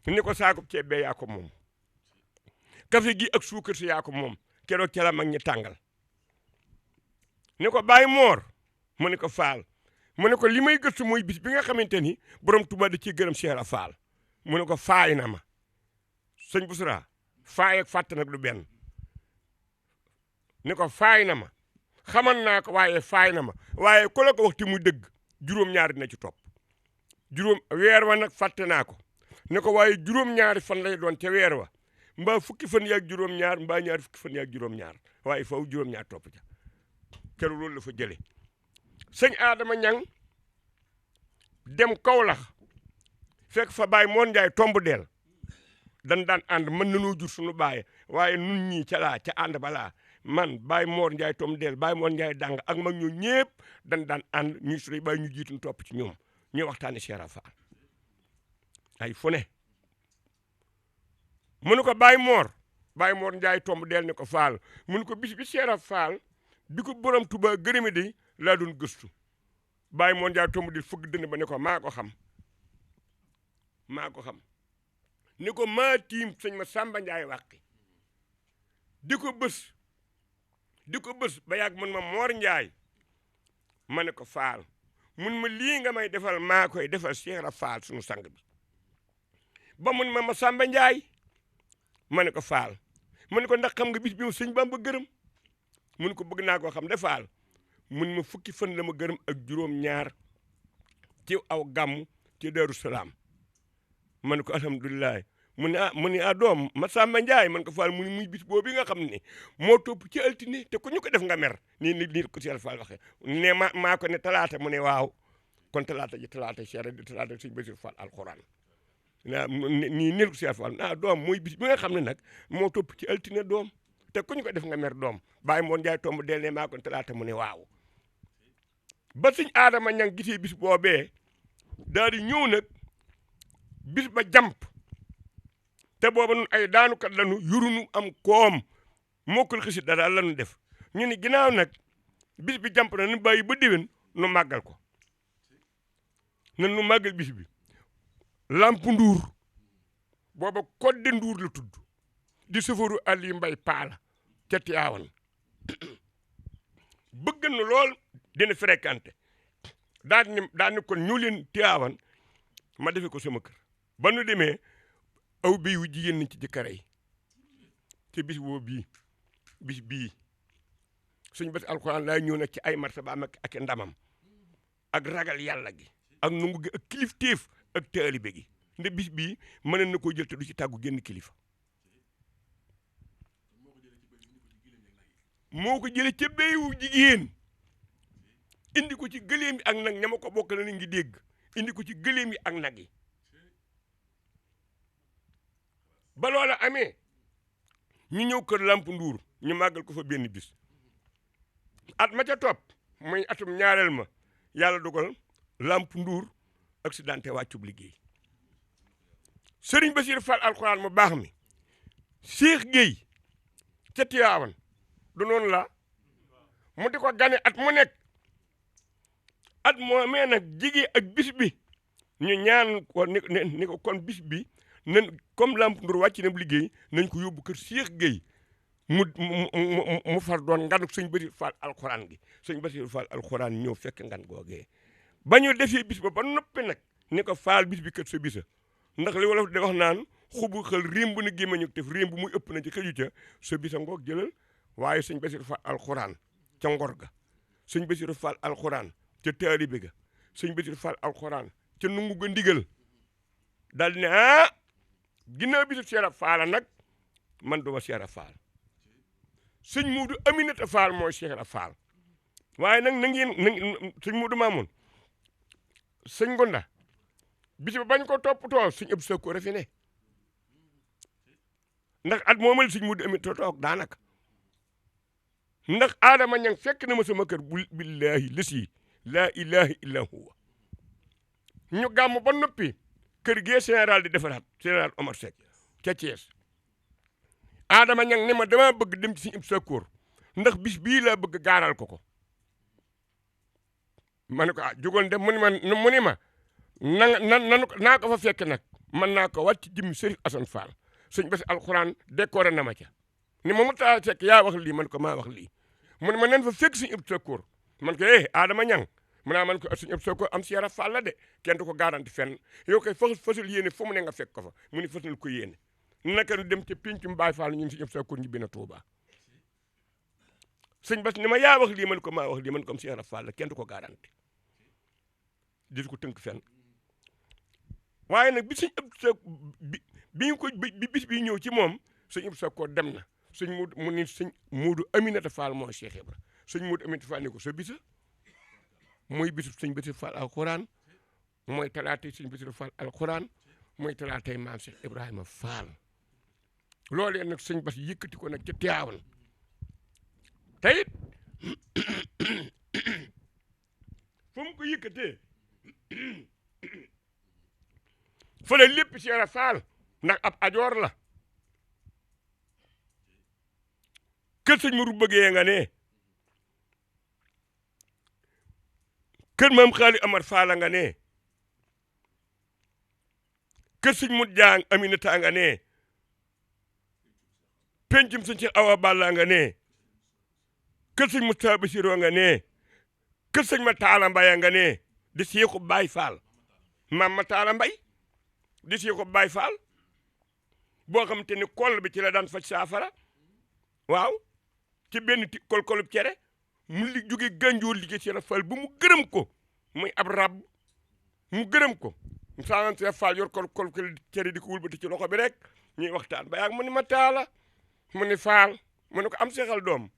ni ko saakub ceeb bee yaa ko moom café gi ak suukar si yaa ko moom keroog ca la mag ñi tàngal ni ko Baye Mor mu ne ko Fall mu ne ko li may gëstu mooy bis bi nga xamante ni borom Tuubaa da ciy gërëm Cheikh Fall mu ne ko faay na ma sëñ Busra faay ak fàtt nag du benn ni ko faay na ma xaman naa ko waaye faay na ma waaye ku la ko waxti muy dëgg juróom-ñaari dina ci topp weer wa nag fàtte naa ko ne ko waaye juróom-ñaari fan lay doon ca weer wa mbaa fukki fan yaag juróom-ñaar mbaa ñaari fukki fan yaag juróom-ñaar waaye faw juróom-ñaar topp ca keroog loolu la fa jëlee sëñ Adama Ñang dem Kawlax fekk fa Baye Mor Ndiaye tomb deel dan daan ànd mën nañoo jur suñu baay waaye nun ñii ca ànd balaa man Baye Mor Ndiaye tomb deel Baye Mor Ndiaye dàng ak mag ñoo ñëpp dan daan ànd ñuy suñu baay ñu jiituñ topp ci ñoom ñuy waxtaane Cheikh Ibra Fall ay fu ne mu ne ko Baye Mor Ndiaye tomb deel ne ko Fall mu ne ko bis bi Cheikh Ibra Fall bi ko borom Tuubaa gërëme de laa doon gëstu Baye Mor Ndiaye tomb deel fëgg dënn ba ne ko maa ko xam ni ko maa tiim sëñ ma Samba Ndiaye wàqi di ko bës ba yàgg mun ma Mor Ndiaye ma ne ko Fall mun ma lii nga may defal maa koy defal Cheikh Ibra Fall sunu sang bi ba mun ma Samba Ndiaye ma ne ko Fall mu ne ko ndax xam nga bis bi mu sëñ Bamba gërëm mun ko bëgg naa koo xam de Fall mun ma fukki fan la ma gërëm ak juróom-ñaar ci aw gàmm ci Daaru Salaam man ko alhamdulilah mu ne doom ma Samba Ndiaye man ko Fall mu ne muy bis boobu nga xam ne moo topp ci altine te ku ñu ko def nga mer nii ko Cheikh Fall waxee ne maa ko ne talaata mu ne waaw kon talaata Cheikh di talaata sëñ Bassirou Fall alxuraan nii ko Cheikh Fall doom muy bis bi nga xam ne nag moo topp ci altine doom te ku ñu ko def nga mer doom Baye Mor Ndiaye tomb del ne maa ko ne talaata mu ne waaw ba sëñ Adama Ñang gisee bis boobee daal di ñëw nag bis ba jàmp te booba nun ay daanukat lanu yurunu am koom mokkul xisi dara lanu def ñu ni ginnaaw nag bis bi jàmp na nu bàyyi ba déwén nu màggal ko nan nu màggal bis bi lamp nduur booba kodde nduur la tudd di safaru Ali Mbay Paala ca Tiwaawan bëgg na lool dina fréquenté daan ni kon ñu leen Tiwaawan ma defe ko sama kër ba nu demee aw bii wu jigéen nañ ci jëkkër yi te bis bii suñ bés alxuraan laa ñëw nag ci ay martabaam ak ndamam ak ragal yàlla gi ak nungu gi ak kilifteef ak taalibe gi nde bis bii mën na koo jël te du ci tàggu génn kilifa moo ko jële ca béyu jigéen indi ko ci gëléem yi ak nag ñama ko bokk na ngi dégg indi ko ci gëléem yi ak nag yi ba loola amee ñu ñëw kër Lamp Nduur ñu màggal ko fa benn bis at ma ca topp muy atum ñaareel ma yàlla dogal Lamp Nduur accidenté wàccub liggéey Sëriñ Bassirou Fall alxuraan mu baax mi Cheikh Gueye ca Tiwaawan du noonu la mu di ko gane at mu nekk at moo mee nag jigee ak bis bi ñu ñaan ko ni ko kon bis bi nan comme Lamp Ndour wàcc na liggéey nañ ko yóbbu kër Cheikh Gueye mu far doon nganuk sëñ Bassirou Fall alxuraan gi sëñ Bassirou Fall alxuraan ñëw fekk ngan googee ba ñu defee bis ba noppi nag ni ko Fall bis bi kër sa bisa ndax li wolof de wax naan xubu xel rémb na gémmañu def rémb muy ëpp na ci xëju ca sa bisa ngoog jëlal waaye sëñ Bassirou Fall alxuraan ca ngor ga sëñ Bassirou Fall alxuraan ca taalibe ga sëñ Bassirou Fall alxuraan ca nungu ga ndigal daal di ne ginnaaw bisu Cheikh Ibra Fall nag man duma Cheikh Ibra Fall sëñ Muudu Aminata Fall mooy Cheikh Ibra Fall waaye nag na sëñ Muudu Maamun sëñ Ngonda bis ba bañ ko toppatoo sëñ ëpp sa ko refi ne ndax at moomal sëñ Muudu Aminata toog daanaka ndax Adama Ñang fekk na ma sama kër billahi lasi laa ilaha illa huwa ñu gàmm ba noppi kër gee général di defaraat général Omar Seck ca Thiès Adama Ñang ne ma dama bëgg dem ci Sëñ Abdou Sakkoor ndax bis bii laa bëgg gaaral ko ma ne ko jógoon dem mu ni ma naa ko fa fekk nag man naa ko wàcc jëmmi Sëriñ Assane Fall sëñ Bass alxuraan décoré na ma ca ni ma mu taa fekk yaa wax lii man ko maa wax lii mu ne ma nan fa fekk Sëñ Abdou Sakkoor man ko Adama Ñang mu naa man ko Sëñ Abdou Sakkoor am Cheikh Ibra Fall la de kenn du ko garanti fenn yow koy fasal yéene fu mu ne nga fekk ko fa mu ni fasal ko yéene naka nu dem ca pincum Baay Fall ñun Sëñ Abdou Sakkoor ñibbi na Tuuba sëñ Bass ni ma yaa wax lii man ko maa wax lii man ko am Cheikh Ibra Fall la kenn du ko garanti di ko tënk fenn waaye nag bi Sëñ Abdou Sakkoor bi bis bi ñëw ci moom Sëñ Abdou Sakkoor dem na mu ni sëñ Muudu Aminata Fall moo Cheikh Ibra sëñ Muudu Aminata Fall ni ko sa bisa mooy bisub sëñ Bassirou Fall alxuraan mooy talaatay sëñ Bassirou Fall alxuraan mooy talaatay maam Cheikh Ibrahima Fall loolee nag sëñ Bass yëkkati ko nag ca Tiwaawan te it fu mu ko yëkkatee fële lépp Cheikh Fall ndax ab ajoor la kër sëñ Mourou bëggee nga ne kër maam Xaali Amar Fall nga ne kër sëñ Mut Jaan Aminata nga ne pencum sëñ Cheikh Awa Balla nga ne kër sëñ Moustapha Bassirou nga ne kër sëñ Matala Mbaye nga ne di Seexu Baay Fall maam Matala Mbaye di Seexu Baay Fall boo xam te ni koll bi ci la daan faj saafara waaw ci benn kolkolub cere mu li jóge gànjoor liggéey Cheikh Fall bu mu gërëm ko muy ab rab mu gërëm ko saanan Cheikh Fall yor kol cere di ko wulbati ci loxo bi rek ñuy waxtaan ba yaag mu ni ma taala mu ni Fall mu ne ko am seexal doom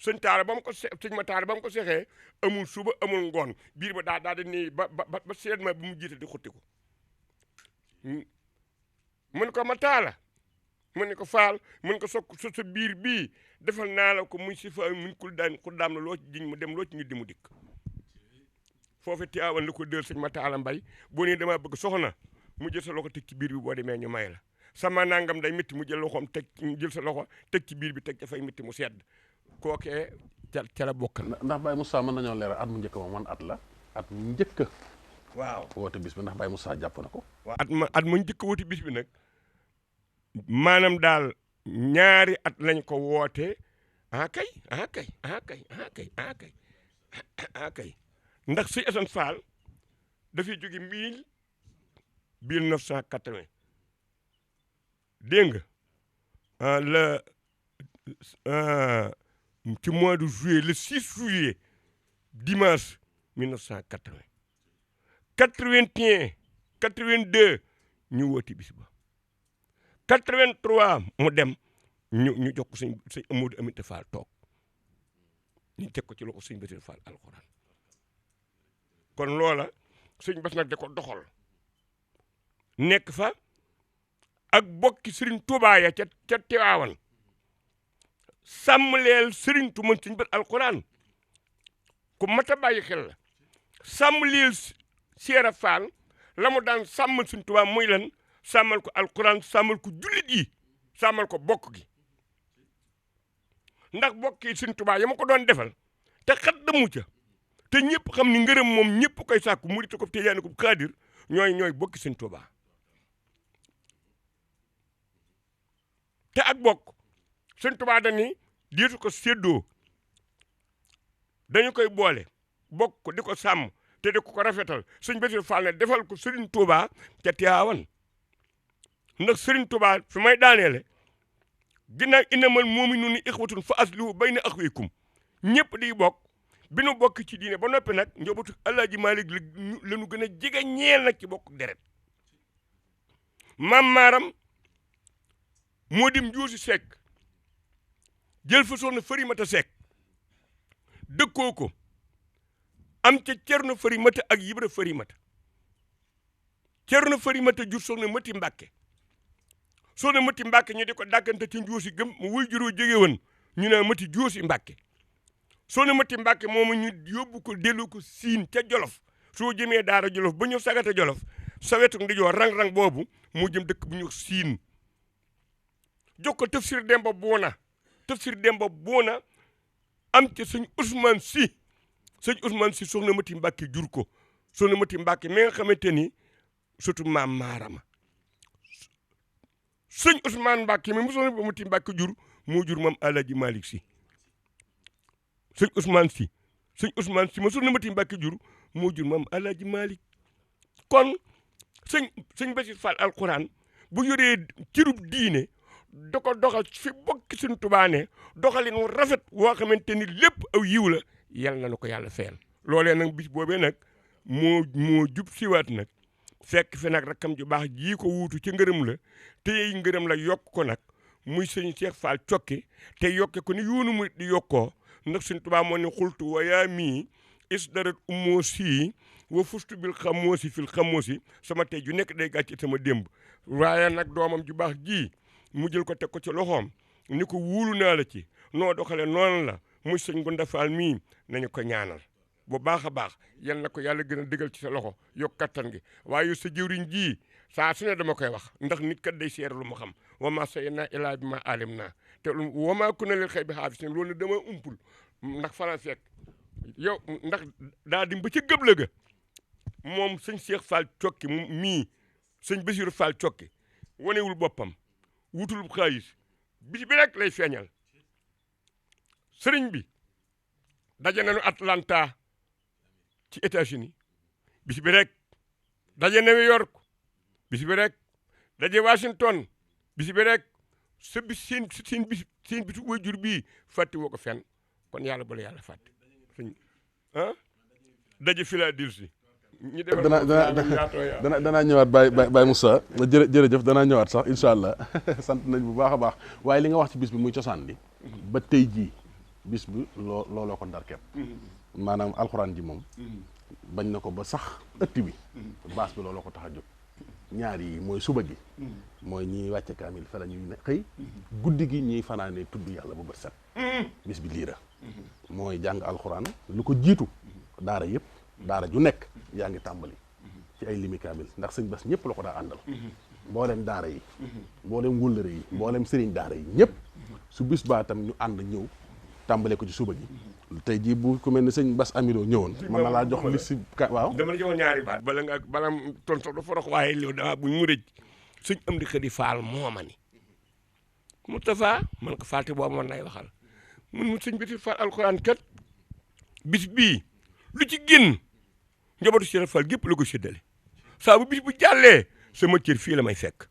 sëñ taala ba mu ko sëñ ma taala ba mu ko seexee amul suba amul ngoon biir ba daa di nii ba seet ma bu mu jiite di xutti ko mu ne ko ma taala mu ne ko Fall mu ne ko sa biir bii defal naa la ko muy si fa mun ku daam la loo ci jiñ mu dem loo ci ñu di mu dikk foofu Tiwaawan la ko dël sëñ Matala Mbaye boo nee damaa bëgg soxna mu jël sa loxo teg ci biir bi boo demee ñu may la sama nangam day métti mu jël loxoom teg jël sa loxo teg ci biir bi teg dafay métti mu sedd kookee ca la bokkal. ndax Baye Moussa mën nañoo leeral at mu njëkk moom man at la at mu njëkk waaw woote bis bi ndax Baye Moussa jàpp na ko. at ma njëkk woote bis bi nag maanaam daal ñaari at lañ ko woote kay ndax si Assane Fall dafay jóge 1980 dégg nga ci mois de juillet le 6 juillet dimanche 1980 81 82 ñu wooti bis ba 83 mu dem ñu jox ko sëñ Amadou Aminta Fall toog ñu teg ko ci loxo sëñ Bassirou Fall alxuraan kon loola sëñ Bass nag da ko doxal nekk fa ak bokki Serigne Touba ya ca Tiwaawan sàmmleel Serigne Touba sëñ Bass alxuraan ku mat a bàyyi xel la sàmmleel Cheikh Fall la mu daan sàmmal sëñ Touba muy lan sàmmal ko alxuraan sàmmal ko jullit yi sàmmal ko bokk gi ndax bokk yi sëñ Touba ya ma ko doon defal te xat damu ca te ñëpp xam ni ngërëm moom ñëpp koy sàkku murit ko te yaani ko xaadir ñooy bokki sëñ Touba te ak bokk sëñ Touba dañuy diitu ko séddoo dañu koy boole bokk ko di ko sàmm te di ko rafetal sëñ Bassirou Fall ne defal ko Serigne Touba ca Tiwaawan ndax Serigne Touba fi may daaneele ginnaaw innamal mu'minuuna ixwatun fa aslihu bayna axawaykum ñëpp di bokk bi nu bokk ci diine ba noppi nag njabootu Alaaji Maalik la ñu gën a jege ñeel nag ci bokk deret maam maaram moo dim Njuusi Sekk jël fa soxna Farimata Sekk dëkkoo ko am ca Cerno Farimata ak Yibra Farimata Cerno Farimata jur soxna Mati Mbàkke soxna Mati Mbàkke ñu di ko dàggante ci Njuusi gëm mu wuy juróo jóge woon ñu ne Mati Juusi Mbàkke soxna Mati Mbàkke moomu ñu yóbbu ko dellu ko Siin ca Jolof soo jëmee daara Jolof ba ñu sagata Jolof sa wetu ndijoor rang-rang boobu mu jëm dëkk bu ñu Siin jox ko Tafsir Demba Boona am ca sëñ Ousmane Si soxna Mati Mbàkke jur ko soxna Mati Mbàkke mi nga xamante ni surtout maam Maarama sëñ Ousmane Mbàkke mi mu soxna Mati Mbàkke jur moo jur maam Alaaji Malick Si sëñ Ousmane Si ma soxna Mati Mbàkke jur moo jur maam Alaaji Malick kon sëñ Bassirou Fall alxuraan bu yoree cirub diine da ko doxal fi bokki suñ Tuubaa ne doxalin wu rafet woo xamante ni lépp aw yiw la yal na ko yàlla fayal loolee nag bis boobee nag moo jub siwaat nag fekk fi nag rakkam ju baax jii ko wuutu ci ngërëm la te yey ngërëm la yokk ko nag muy sëñ Cheikh Fall cokke te yokke ko ni yoonu murit di yokkoo ndax suñ Tuubaa moo ne xultu wa yaa mii isdarat umoosi wa fustu bil xamoosi fil xamoosi sama tey ju nekk day gàcce sama démb waaye nag doomam ju baax ji mu jël ko teg ko ci loxoom ni ko wuulu naa la ci noo doxale noonu la muy sëñ Gunda Fall mii nañu ko ñaanal bu baax a baax yal na ko yàlla gën a dëgal ci sa loxo yokk kattan gi waaye sa jëwriñ ji saa su ne dama koy wax ndax nit kat day seere lu mu xam wa ma sayyidnaa illaa bimaa alim naa te wa maa kunna lil ghaybi haafiziin loolu dama umpul ndax faran fekk yow ndax daa dim ba ca gëbla ga moom sëñ Cheikh Fall Cokki mii sëñ Bassirou Fall Cokki wanewul boppam wutul xaalis bis bi rek lay feeñal sëriñ bi daje nañu Atlanta ci États-Unis bis bi rek daje New York bis bi rek daje Washington bis bi rek sa bis seen bisu waajur bii fàtte woo ko fenn kon yàlla bala yàlla fàtte sëñ daje Philadelphie ñi def danaa ñëwaat Baye Moussa jërëjëf danaa ñëwaat sax incha allah sant nañ bu baax a baax waaye li nga wax ci bis bi muy cosaan li ba tey jii bis bi looloo ko ndar kepp maanaam alxuraan ji moom bañ na ko ba sax ëtt bi baas bi looloo ko tax a jóg ñaar yi mooy suba gi mooy ñiy wàcce kaamil fa la ñuy ne xëy guddi gi ñiy fanaane tudd yàlla ba bët set bis bi liira mooy jàng alxuraan lu ko jiitu daara yëpp daara ju nekk yaa ngi tàmbali ci ay limi kaamil ndax sëñ Bass ñëpp la ko daa àndal mboolem daara yi mboolem wëllëre yi mboolem sëriñ daara yi ñëpp su bis baa tam ñu ànd ñëw tàmbale ko ci suba gi tey jii bu ku mel ne sëñ Bass Amilo ñëwoon mën na laa jox li si waaw dama la joxoon ñaari baat bala tontu dafa rox waaye li dama buñ mu rëj sëñ Amdi Xadi Faal mooma ni Moustapha man ko falte boobu man lay waxal mun sëñ Bassirou Fall alxuraan kat bis bii lu ci génn njabootu Cheikh Fall gépp la ko séddale saa bu bis bu jàllee sama cër fii la may fekk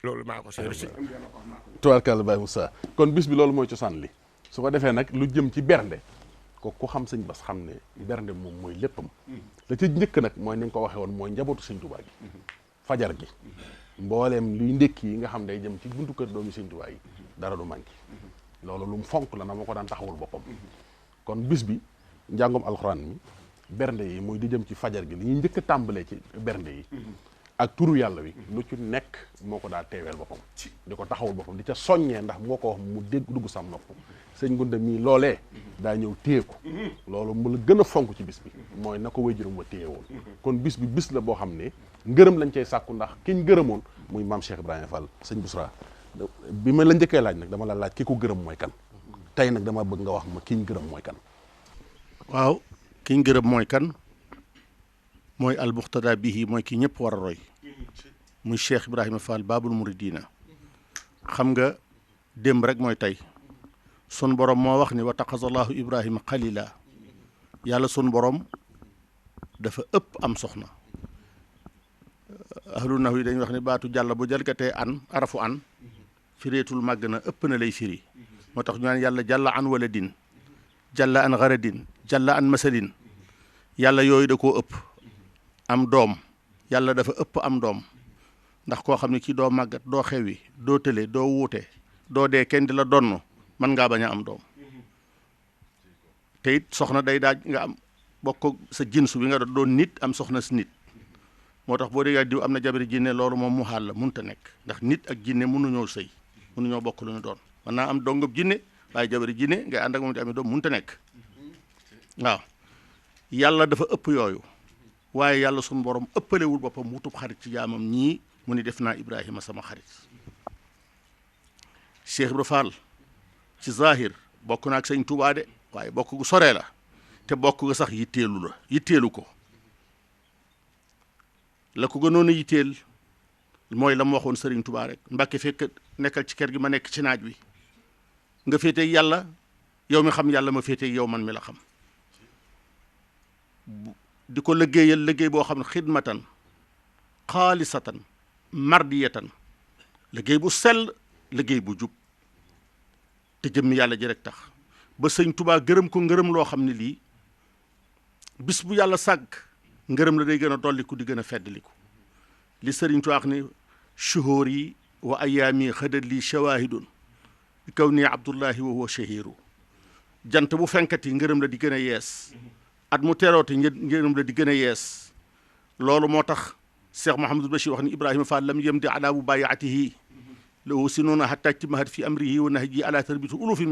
loolu maa ko seetlu. tubaarkàlla Baye Moussa kon bis bi loolu mooy cosaan li su ko defee nag lu jëm ci bernde ko ku xam sëñ Bass xam ne bernde moom mooy léppam la ca njëkk nag mooy ni nga ko waxee woon mooy njabootu sëñ Tuubaa gi fajar gi mbooleem luy ndékki yi nga xam day jëm ci buntu kër doomi sëñ Tuubaa yi dara du manqué loolu lu mu fonk la na ma ko daan taxawul boppam kon bis bi njàngum alxuraan mi bernde yi muy di jëm ci fajar gi li ñuy njëkk a tàmbalee ci bernde yi ak turu yàlla wi lu ci nekk moo ko daa teeweel boppam di ko taxawul boppam di ca soññee ndax moo ko wax mu dugg sam nopp sëñ Gunda mii loolee daa ñëw téye ko loolu mu la gën a fonk ci bis bi mooy na ko waajuram wa téye woon kon bis bi bis la boo xam ne ngërëm lañ cay sàkku ndax kiñ gërëmoon muy maam Cheikh Ibrahima Fall sëñ Bousra bi ma la njëkkee laaj nag dama la laaj ki ko gërëm mooy kan tey nag dama bëgg nga wax ma kiñ gërëm mooy kan waaw kiñ gërëm mooy kan mooy almuqtada bihi mooy ki ñëpp war a roy muy Cheikh Ibrahima Fall Babul Mouridina xam nga démb rek mooy tey sun borom moo wax ni wa taqazallahu Ibrahima xalila yàlla sun borom dafa ëpp am soxna ahlu nax yi dañuy wax ni baatu jàll bu jalgatee an arafu an fireetul màgg na ëpp na lay firi moo tax ñu naan yàlla jàlla an waladin jàlla an garadin jàlla an masalin yàlla yooyu da koo ëpp am doom yàlla dafa ëpp am doom ndax koo xam ne kii doo màggat doo xewi doo tële doo wuute doo dee kenn di la donn mën ngaa bañ a am doom te it soxna day daaj nga am bokk sa jinsu bi nga doon nit am soxna si nit moo tax boo déggee diw am na jabari jinne loolu moom mu xaal la munta nekk ndax nit ak jinne mënuñoo sëy mënuñoo bokk lu ñu doon mën naa am dongab jinne waaye jabari jinne ngay ànd ak moom di amee doom munta nekk waaw yàlla dafa ëpp yooyu waaye yàlla suñu borom ëppalewul boppam wutub xarit ci jaamam ñii mu ni def naa Ibrahima sama xarit Cheikh Ibra Fall ci zahir bokk na ak sëñ Tuubaa de waaye bokk gu soree la te bokk ga sax yitteelu ko la ko gënoon a yitteel mooy la mu waxoon sëriñ Tuubaa rek Mbàkke fekk nekkal ci kër gi ma nekk ci naaj wi nga féeteeg yàlla yow mi xam yàlla ma féeteeg yow man mi la xam di ko liggéey boo xam ne xidmatan xaalisatan mardiyatan liggéey bu sell liggéey bu jub te jëmmi yàlla ji rek tax ba sëñ Tuubaa gërëm ko ngërëm loo xam ne lii bis bu yàlla sàgg ngërëm la day gën a dolliku di gën a feddliku li sëriñ Tuubaa wax ni shuhóor yi wa ayaami xëdat lii shawahidun bi kaw nii abdullahi wa huwa shahiru jant bu fenkat yi ngërëm la di gën a yees at mu teroote ngërëm la di gën a yees loolu moo tax Cheikh Mouhamadul Bachir wax ni Ibrahima Fall lam yem di ala bu bayaatihi lahu sinuuna hatta timahat fi amrihi wa nahji ala tarbiti ulufin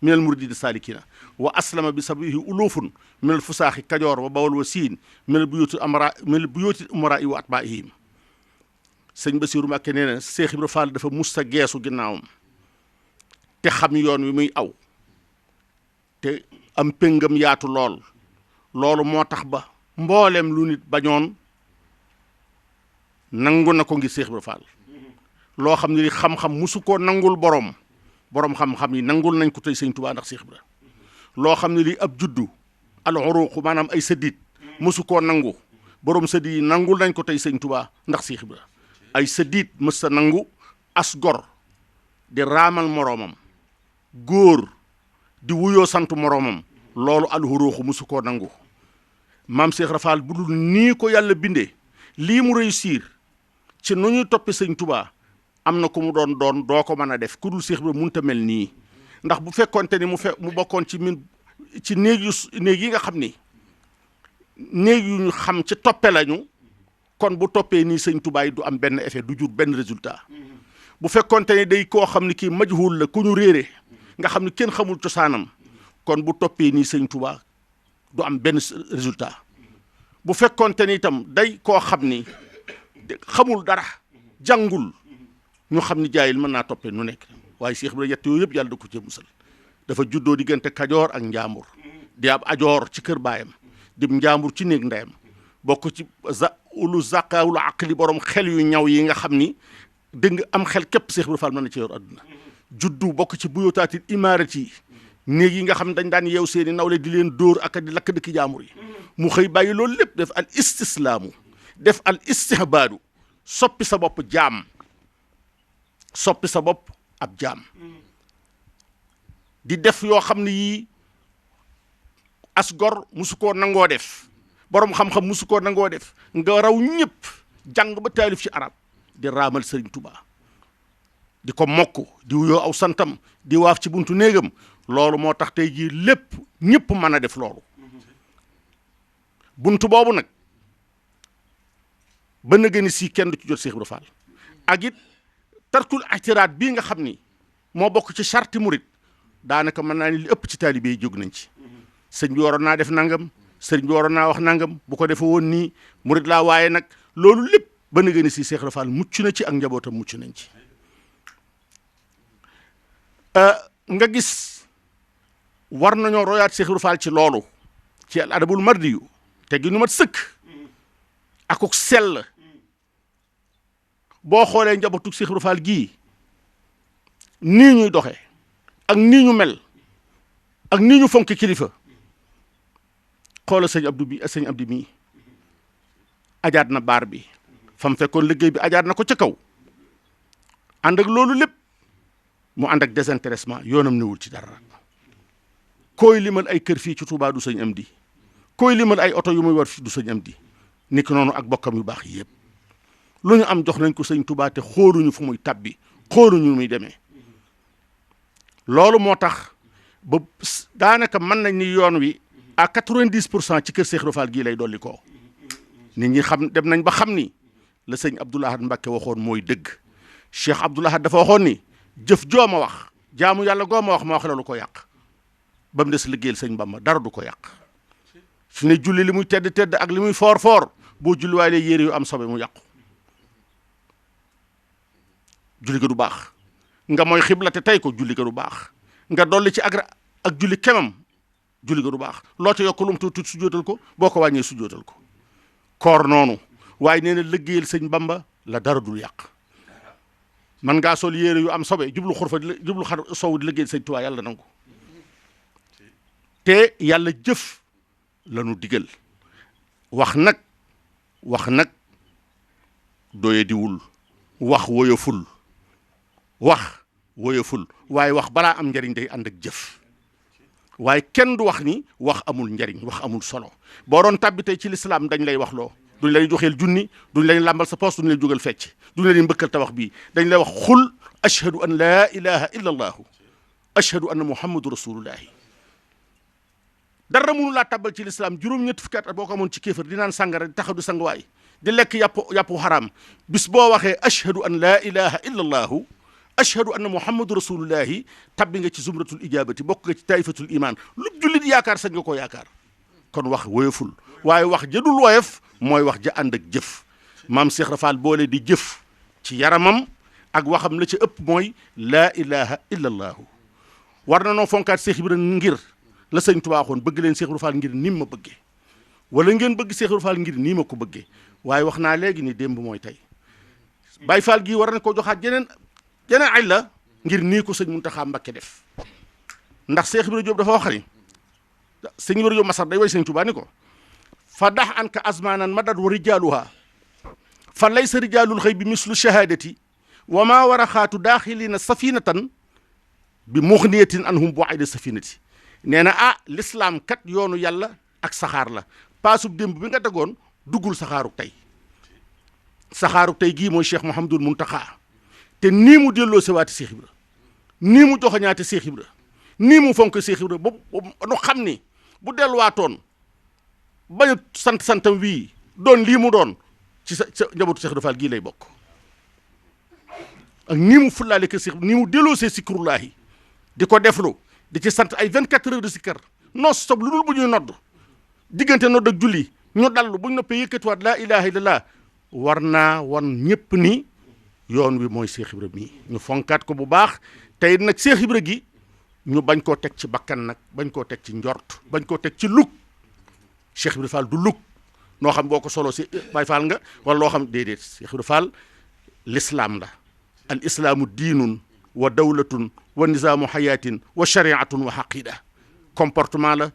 min al muridin salikina wa aslama bi sabihi ulufun min al fusaaxi kajoor wa bawal wa siin min al buyuti umara wa atbaihim sëñ Basiru Mbàkke nee na Cheikh Ibra Fall dafa musta geesu ginnaawam te xam yoon wi muy aw te am péngam yaatu loolu moo tax ba mboolem lu nit bañoon nangu na ko ngir Cheikh Ibra Fall loo xam ne li xam-xam musu koo nangul borom xam-xam yi nangul nañ ko tey sëñ Tuubaa ndax Cheikh Ibra loo xam ne li ab juddu al uruq maanaam ay sëddiit musu koo nangu borom sëddiit yi nangul nañ ko tey sëñ Tuubaa ndax Cheikh Ibra ay sëddiit mës sa nangu as gor di raamal moroomam góor di wuyoo sant moroomam loolu al uruq musu koo nangu maam Cheikh Ibra Fall bu dul nii ko yàlla bindee lii mu réussir ci nu ñuy toppi sëñ Tuubaa am na ku mu doon doo ko mën a def ku dul Cheikh Ibra mënut a mel nii ndax bu fekkoonte ni mu bokkoon ci néeg yi nga xam ni néeg yu ñu xam ci toppe lañu kon bu toppee nii sëñ Tuubaa yi du am benn effet du jur benn résultat bu fekkoonte ni day koo xam ni kii majhul la ku ñu réere nga xam ni kenn xamul cosaanam kon bu toppee nii sëñ Tuubaa du am benn résultat bu fekkoonte ni itam day koo xam ni xamul dara jàngul ñu xam ni jaayil mën naa toppee nu nekk waaye Cheikh Ibra yett yooyu yëpp yàlla da ko ci musal dafa juddoo diggante kajoor ak njaambur di ab ajoor ci kër baayam di njaambur ci néeg ndeyam bokk ci ulu zaqawul aqli borom xel yu ñaw yi nga xam ni dégg nga am xel képp Cheikh Ibra Fall mën na ci yor adduna juddu bokk ci buyotaatil imaarati yi néeg yi nga xam ne dañ daan yeew seeni nawle di leen dóor ak di lakk dëkki jaambur yi mu xëy bàyyi loolu lépp def al istislaamu def al istihbaadu soppi sa bopp jaam soppi sa bopp ab jaam di def yoo xam ne yii as gor musu koo nangoo def borom xam-xam musu koo nangoo def nga raw ñëpp jàng ba taalif ci arab di raamal Sëriñ Tuubaa di ko mokk di wuyoo aw santam di waaf ci buntu néegam loolu moo tax tey jii lépp ñëpp mën a def loolu buntu boobu nag ba na gën si kenn du ci jot Cheikh Ibra Fall ak it tarkul atiraat bii nga xam ni moo bokk ci charti murit daanaka mën naa ni li ëpp ci taalibe yi jóg nañ ci sëñ bi waroon naa def nangam sëriñ bi waroon naa wax nangam bu ko defee woon nii murit laa waaye nag loolu lépp ba na gën si Cheikh Ibra Fall mucc na ci ak njabootam mucc nañ ci nga gis war nañoo royaat Cheikh Ibra Fall ci loolu ci al adabul mardiyu te gi nu mat sëkk akuk sell boo xoolee njabootu Cheikh Ibra Fall gii nii ñuy doxee ak nii ñu mel ak nii ñu fonk kilifa xoola sëñ Abdou mii ajaat na baar bi fam fekkoon liggéey bi ajaat na ko ca kaw ànd ak loolu lépp mu ànd ak désintéressement yoonam newul ci dara koy limal ay kër fii ci Touba du sëñ Amdi koy limal ay oto yu muy war fii du sëñ Amdi niki noonu ak bokkam yu baax yëpp lu ñu am jox nañ ko sëñ Touba te xóoruñu fu muy tabbi xóoruñu muy demee loolu moo tax ba daanaka mën nañ ni yoon wi à 90% ci kër Cheikh Ibra Fall gii lay dolli ko nit ñi xam dem nañ ba xam ni la sëñ Abdoul Ahad Mbacké waxoon mooy dëgg Cheikh Abdoul Ahad dafa waxoon ni jëf joo ma wax jaamu yàlla goo ma wax la lu ko yàq ba mu des liggéeyal sëñ Bamba dara du ko yàq su ne julli li muy tedd ak li muy foor boo julli waaye yére yu am sobe mu yàqu julli ga du baax nga mooy xibla te tey ko julli ga du baax nga dolli ci ak julli kemam julli ga du baax loo ca yokk lu mu tuuti sujjóotal ko boo ko wàññee sujjóotal ko koor noonu waaye nee na liggéeyal sëñ Bamba la dara dul yàq man ngaa sol yére yu am sobe jublu xar sow di liggéeyal sëñ Tuubaa yàlla nangu te yàlla jëf lanu digal wax nag doye diwul wax woyoful waaye wax balaa am njariñ day ànd ak jëf waaye kenn du wax ni wax amul njariñ wax amul solo boo doon tàbbi tey ci lislaam dañ lay wax loo duñ lay joxeel junni duñ lay làmbal sa poos duñ lay jógal fecc duñ lay mbëkkal tabax bii dañ lay wax xul ashhadu an laa ilaha illa allahu ashhadu anna muhammadu rasulullahi dara mënu laa tabbal ci lislaam juróom-ñetti fukki at boo ko amoon ci kéefër di naan sàngara di taxaw di sanguwaay di lekk yàppu xaraam bis boo waxee ashhadu an laa ilaha illa allahu ashhadu anna muhammadu rasulullahi tabbi nga ci zumratul ijabati bokk nga ci taifatul iman lu jullit yaakaar sañ nga koo yaakaar kon wax woyoful waaye wax jëdul woyof mooy wax ja ànd ak jëf maam Cheikh Rafal boole di jëf ci yaramam ak waxam la ci ëpp mooy laa ilaha illa allahu war na noo fonkaat Cheikh Ibrahima ngir la sëñ Tuubaa waxoon bëgg leen Cheikh Rafal ngir nim ma bëggee wala ngeen bëgg Cheikh Rafal ngir nii ma ko bëggee waaye wax naa léegi ni démb mooy tey Baay Faal gii war na ko joxaat jeneen ay la ngir nii ko sëñ Muntaxa Mbakke def ndax Cheikh Ibrahima Diop dafa wax ni sëñ Ibrahima Diop Masar day way sëñ Tuubaa ni ko fa dax an ka azmanan madad wa rijaaluha fa laysa rijaalul xëy bi mislu shahadati wa maa war a xaatu daaxilina safinatan bi muxniyatin anhum bu ayda safinati nee na l'islam kat yoonu yàlla ak saxaar la paasub démb bi nga tegoon duggul saxaaruk tey gii mooy Cheikh Mouhamadul Muntaxa te nii mu delloo sewaati Cheikh Ibra nii mu joxoñaate Cheikh Ibra nii mu fonk Cheikh Ibra ba nu xam ni bu delluwaatoon bañu santam wii doon lii mu doon ci sa njabootu Cheikh Rafal gii lay bokk ak nii mu fullaale ke Cheikh nii mu delloo see sikrullaahi di ko deflu di ci sant ay 24 heures de sikkar noo sob lu dul bu ñuy nodd diggante nodd ak julli ñu dallu bu ñu noppee yëkkatiwaat laa ilaha illallah war naa wan ñëpp ni yoon wi mooy Cheikh Ibra mii ñu fonkaat ko bu baax tey nag Cheikh Ibra gi ñu bañ koo teg ci bakkan nag bañ koo teg ci njort bañ koo teg ci lug Cheikh Ibra Fall du lug noo xam boo ko solo si Baay Fall nga wala loo xam déedéet Cheikh Ibra Fall l'islam la al islaamu diinun wa dawlatun wa nizaamu xayaatin wa shariatun wa xaqida comportement la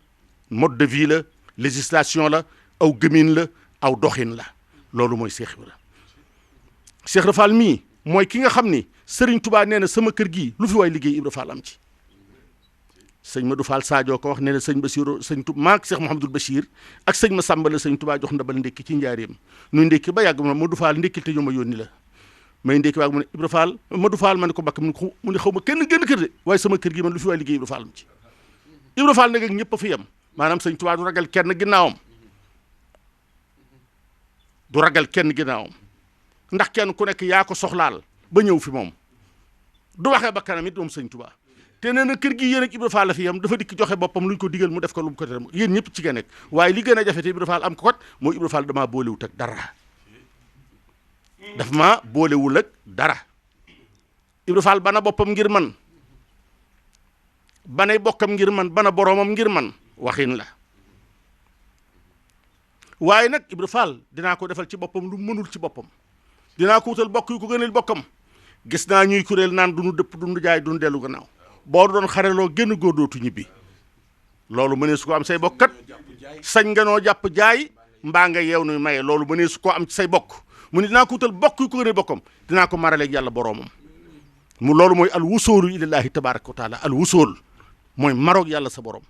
mode de vie la législation la aw gëmin la aw doxin la loolu mooy Cheikh Ibra Cheikh Ibra Fall mii mooy ki nga xam ni Serigne Touba nee na sama kër gii lu fi waay liggéey Ibra Fall am ci sëñ Madou Fall Sadio ko wax nee na sëñ Basiru sëñ Touba maak Cheikh Mouhamadul Bachir ak sëñ ma Samba la sëñ Touba jox ndabal ndékki ci njaareem nuy ndékki ba yàgg ma Madou Fall ndékkil te ñu ma yónni la may ndékki waag mu ne Ibra Fall Madou Fall ma ne ko bakk mu ne xaw ma kenn génn kër de waaye sama kër gi man lu fi waay liggéey Ibra Fall am ci Ibra Fall nag ak ñëpp a fi yem maanaam sëñ Touba du ragal kenn ginnaawam ndax kenn ku nekk yaa ko soxlaal ba ñëw fi moom du waxee ba kanam it moom sëñ Touba te nee na kër gi yéen ak Ibra Fall la fi yam dafa dikk joxe boppam lu ñu ko digal mu def ko lu mu ko tere yéen ñëpp ci nga nekk waaye li gën a jafe te Ibra Fall am ko kat mooy Ibra Fall damaa boolewut ak dara daf maa boolewul ak dara Ibra Fall bana boppam ngir man banay bokkam ngir man bana boroomam ngir man waxin la waaye nag Ibra Fall dinaa ko defal ci boppam lu mënul ci boppam dinaa ko wutal bokk yu ko gënal bokkam gis naa ñuy kuréel naan du nu dëpp du nu jaay du nu dellu gannaaw boo doon xareloo génn góor dootu ñibbi loolu mënee su ko am say bokkat sañ nga noo jàpp jaay mbaa nga yeew nuy maye loolu mënee su ko am ci say bokk mu ne dinaa ko wutal bokk yu ko gënal bokkam dinaa ko maraleeg yàlla boroomam mu loolu mooy al wusoolu ilallaahi tabaraka wa taala al wusool mooy maroog yàlla sa borom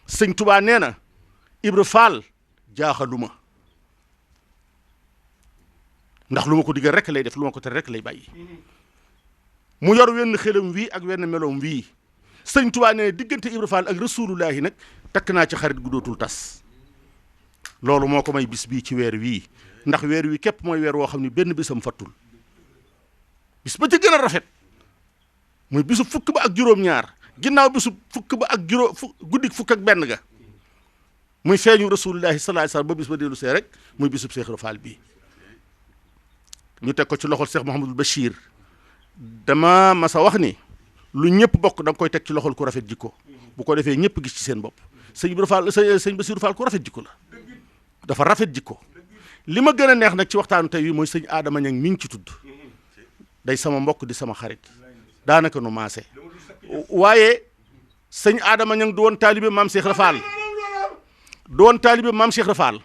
sëñ Tubaa nee na Ibra Fall jaaxaluma ndax lu ma ko digal rek lay def lu ma ko tere rek lay bàyyi mu yor wenn xelam wii ak wenn meloom wii sëñ Tuubaa ne diggante Ibra Fall ak rasulullahi nag takk naa ci xarit gu dootul tas loolu moo ko may bis bii ci weer wii ndax weer wi képp mooy weer woo xam ne benn bisam fattul bis ba ci gën a rafet muy bisu fukk ba ak juróom-ñaar ginnaaw bisu fukk ba ak guddik fukk ak benn ga muy feeñu rasulullahi sallallahu alayhi wasallam ba bis ba dellu see rek muy bisub Cheikh Ibra Fall bii ñu teg ko ci loxol Cheikh Mouhamadul Bachir dama masa wax ni lu ñëpp bokk da nga koy teg ci loxol ku rafet jikko bu ko defee ñëpp gis ci seen bopp sëñ Ibra Fall sëñ Bachir Fall ku rafet jikko la dafa rafet jikko li ma gën a neex nag ci waxtaanu tey wi mooy sëñ Adama Ñang mi ngi ci tudd day sama mbokk di sama xarit daanaka nu maase waaye sëñ Adama Ñang du woon taalibe maam Cheikh Ibra Fall du woon taalibe maam Cheikh Ibra Fall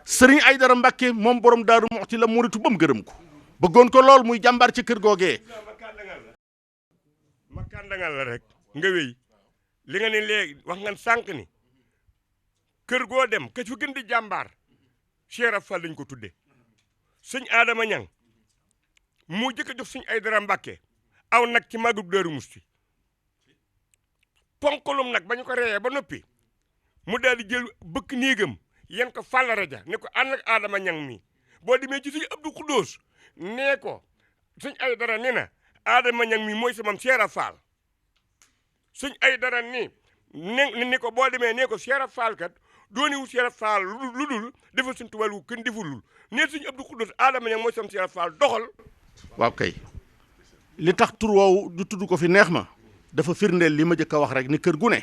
sëriñ Aydara Mbàkke moom borom Daaru Muxti la muritu ba mu gërëm ko bëggoon ko lool muy jàmbaar ci kër googee ma kàndangal la rek nga wéy li nga ne léegi wax nga sànq ni kër goo dem ka fi gën di jàmbaar Cheikh Ibra Fall lañ ko tudde sëñ Adama Ñang moo jëkk a jox sëñ Aydara Mbàkke aw nag ci màggu Daaru Muxti ponkalum nag ba ñu ko reyee ba noppi mu daal di jël bëkk néegam yen ko fàllare ja ne ko ànd ak Adama Ñang mi boo demee ci sëñ Abdou Khoudous nee ko sëñ ay dara ne na Adama Ñang mi mooy sama Seera Faal sëñ ay dara ni ko boo demee nee ko Seera Faal kat dooni wu Seera Faal lu dul defal suñ tubaab wu kenn defulul nee sëñ Abdou Khoudous Adama Ñang mooy sama Seera Faal doxal. waaw kay li tax tur woowu du tudd ko fi neex ma dafa firndeel li ma jëkk a wax rek ni kër gu ne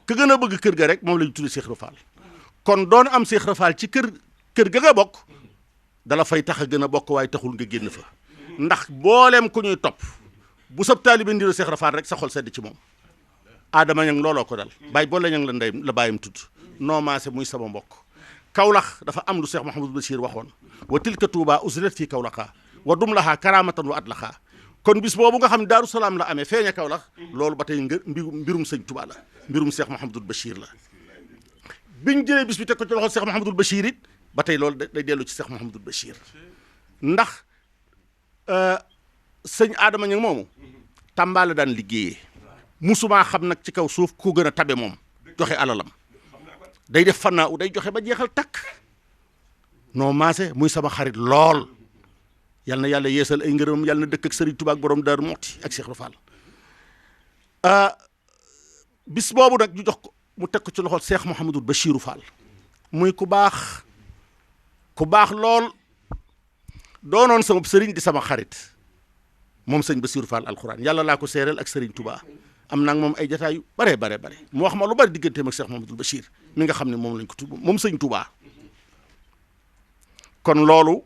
ka gën a bëgg kër ga rek moom la ñu tudd Cheikh Ibra Fall kon doon am Cheikh Ibra Fall ci kër ga nga bokk dala fay tax a gën a bokk waaye taxul nga génn fa ndax booleem ku ñuy topp bu sab taalibe ndiru Cheikh Ibra Fall rek sa xol sedd ci moom. Adama Ñang looloo ko dal bàyyi boole ñang la ndey la bàyyam tudd noo maase muy sama mbokk Kawlax dafa am lu Cheikh Mouhamadou Bachir waxoon wa tilka Touba uslat fii Kawlaxa wa dum laxaa karamatan wa adlaxaa kon bis boobu nga xam ne Daaru Salaam la amee feeña Kawlax loolu ba tey mbirum sëñ Touba la mbirum Cheikh Mouhamadou Bachir la biñ jëlee bis bi teg ko ci loxo Cheikh Mouhamadou Bachir it ba tey loolu day dellu ci Cheikh Mouhamadou Bachir ndax sëñ Adama Ñang moomu Tamba la daan liggéeyee musumaa xam nag ci kaw suuf ku gën a tabe moom joxe alalam day def fannaa u day joxe ba jeexal takk noo maase muy sama xarit lool yal na yàlla yeesal ay ngërëmam yàlla na dëkk ak Serigne Touba ak borom Daaru Muxti ak Cheikh Ibra Fall bis boobu nag ñu jox ko mu teg ko ci loxol Cheikh Mouhamadou Bachirou Fall muy ku baax lool doonoon sama sëriñ di sama xarit moom sëñ Bachirou Fall alxuraan yàlla laa ko seereel ak Serigne Touba am naa moom ay jataay yu bare mu wax ma lu bari digganteem ak Cheikh Mouhamadou Bachir mi nga xam ne moom lañ ko tudd moom sëñ Touba kon loolu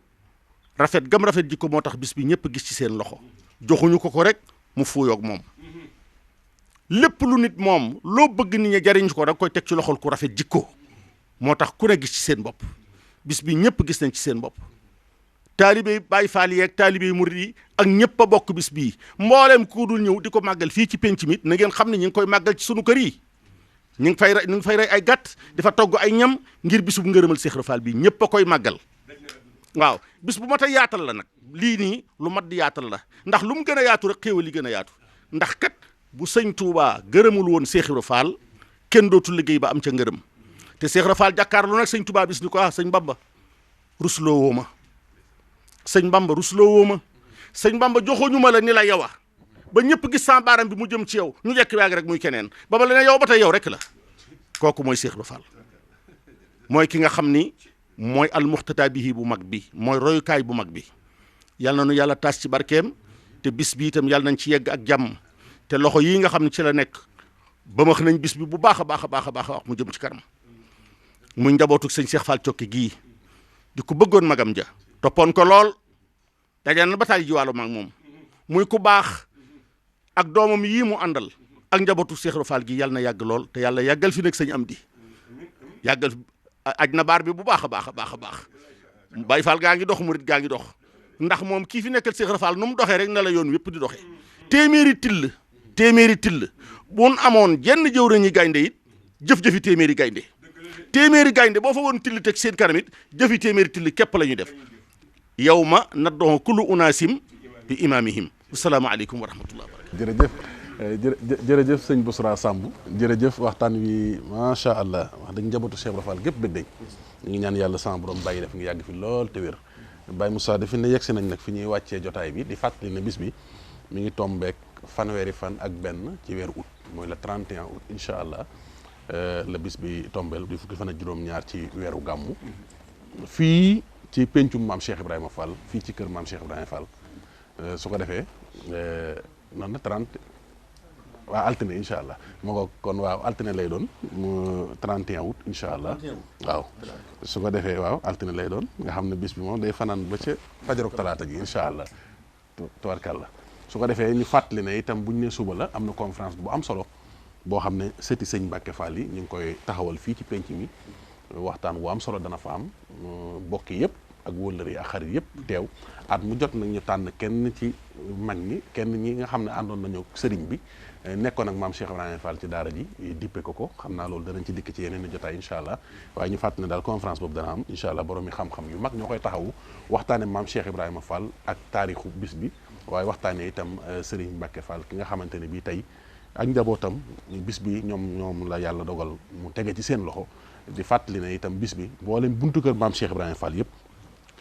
rafet gam rafet jikko moo tax bis bi ñëpp gis ci seen loxo joxuñu ko rek mu fuuyoog moom lépp lu nit moom loo bëgg nit ñi jariñ ko da koy teg ci loxol ku rafet jikko moo tax ku ne gis ci seen bopp bis bi ñëpp gis nañ ci seen bopp taalibe Baay Faal yeeg taalibe murid yi ak ñëpp a bokk bis bii mbooleem ku dul ñëw di ko màggal fii ci penc mi na ngeen xam ne ñu ngi koy màggal ci sunu kër yi ñu ngi fay rey ay gàtt dafa togg ay ñam ngir bisub ngërëmal Cheikh Ibra Fall bi ñëpp a koy màggal waaw bis bu mat a yaatal la nag lii nii lu mat di yaatal la ndax lu mu gën a yaatu rek xéewal yi gën a yaatu ndax kat bu sëñ Touba gërëmul woon Cheikh Ibra Fall kenn dootul liggéey ba am ca ngërëm te Cheikh Ibra Fall jàkkaarloo nag sëñ Touba bis ni ko sëñ Bamba rusloo woo ma sëñ Bamba rusloo woo ma sëñ Bamba joxoñu ma la ni la yow ba ñëpp gis sa baaram bi mu jëm ci yow ñu jekk waag rek muy keneen ba la ne yow ba tey yow rek la kooku mooy Cheikh Ibra Fall mooy ki nga xam ni mooy almuxtata bihi bu mag bi mooy royukaay bu mag bi yal na nu yàlla taas ci barkeem te bis bi itam yàlla nañ ci yegg ak jàmm te loxo yii nga xam ne ci la nekk ba max nañ bis bi bu baax a wax mu jëm ci kanam muy njabootu sëñ Cheikh Fall Cokke gii di ko bëggoon magam ja toppoon ko lool dajaan na bataay ji wàllu maag moom muy ku baax ak doomam yii mu àndal ak njabootu Cheikh Ibra Fall gi yàlla na yàgg lool te yàlla yàggal fi nekk sëñ Amdi yàggal aj na baar bi bu baax a baax Baay Faal gaa ngi dox murit gaa ngi dox ndax moom kii fi nekkal Cheikh Ibra Fall nu mu doxee rek na la yoon wépp di doxee téeméeri till buñ amoon jenn jëwriñu gaynde it jëf-jëfi téeméeri gaynde boo fa woon till teg seen kanam it jëfi téeméeri till képp la ñu def yow ma naddoon kullu unaasim bi imaamihim asalaamaaleykum wa rahmatullah jërëjëf sëñ Bousra Samb jërëjëf waxtaan wi macha allah wax dëgg njabootu Cheikh Ibra Fall gépp bëgg dañ ñu ngi ñaan yàlla sama borom bàyyi def nga yàgg fi lool te wér Baye Moussa defi ne yegsi nañ nag fi ñuy wàccee jotaay bi di fàttali ne bis bi mi ngi tombeek fanweeri fan ak benn ci weeru août mooy le 31 août incha allah la bis bi tombeel di fukki fan ak juróom-ñaar ci weeru gàmmu fii ci pencum maam Cheikh Ibrahima Fall fii ci kër maam Cheikh Ibrahima Fall su ko defee noonu na 30 waaw altine incha allah moo ko kon waaw altine lay doon mu 31 août incha allah waaw su ko defee waaw altine lay doon nga xam ne bis bi moom day fanaan ba ca fajarok talaata ji incha allah tubarkàlla su ko defee ñu fàttali ne itam buñ ne suba la am na conférence bu am solo boo xam ne sëti sëñ Mbàkke Fall yi ñu ngi koy taxawal fii ci penc mi waxtaan bu am solo dana fa am mbokk yëpp ak wëllëre yi ak xarit yëpp teew at mu jot nag ñu tànn kenn ci mag ñi kenn ñi nga xam ne àndoon nañu sëriñ bi nekkoon ak maam Cheikh Ibrahima Fall ci daara ji dippe ko xam naa loolu danañ ci dikk ci yeneen i jotaay incha allah waaye ñu fàttali ne daal conférence boobu dana am incha allah borom mi xam-xam yu mag ñoo koy taxawu waxtaane maam Cheikh Ibrahima Fall ak taarixu bis bi waaye waxtaane itam Serigne Mbacke Fall ki nga xamante ne bii tey ak njabootam bis bi ñoom la yàlla dogal mu tege ci seen loxo di fàttali ne itam bis bi mboolem buntu kër maam Cheikh Ibrahima Fall yëpp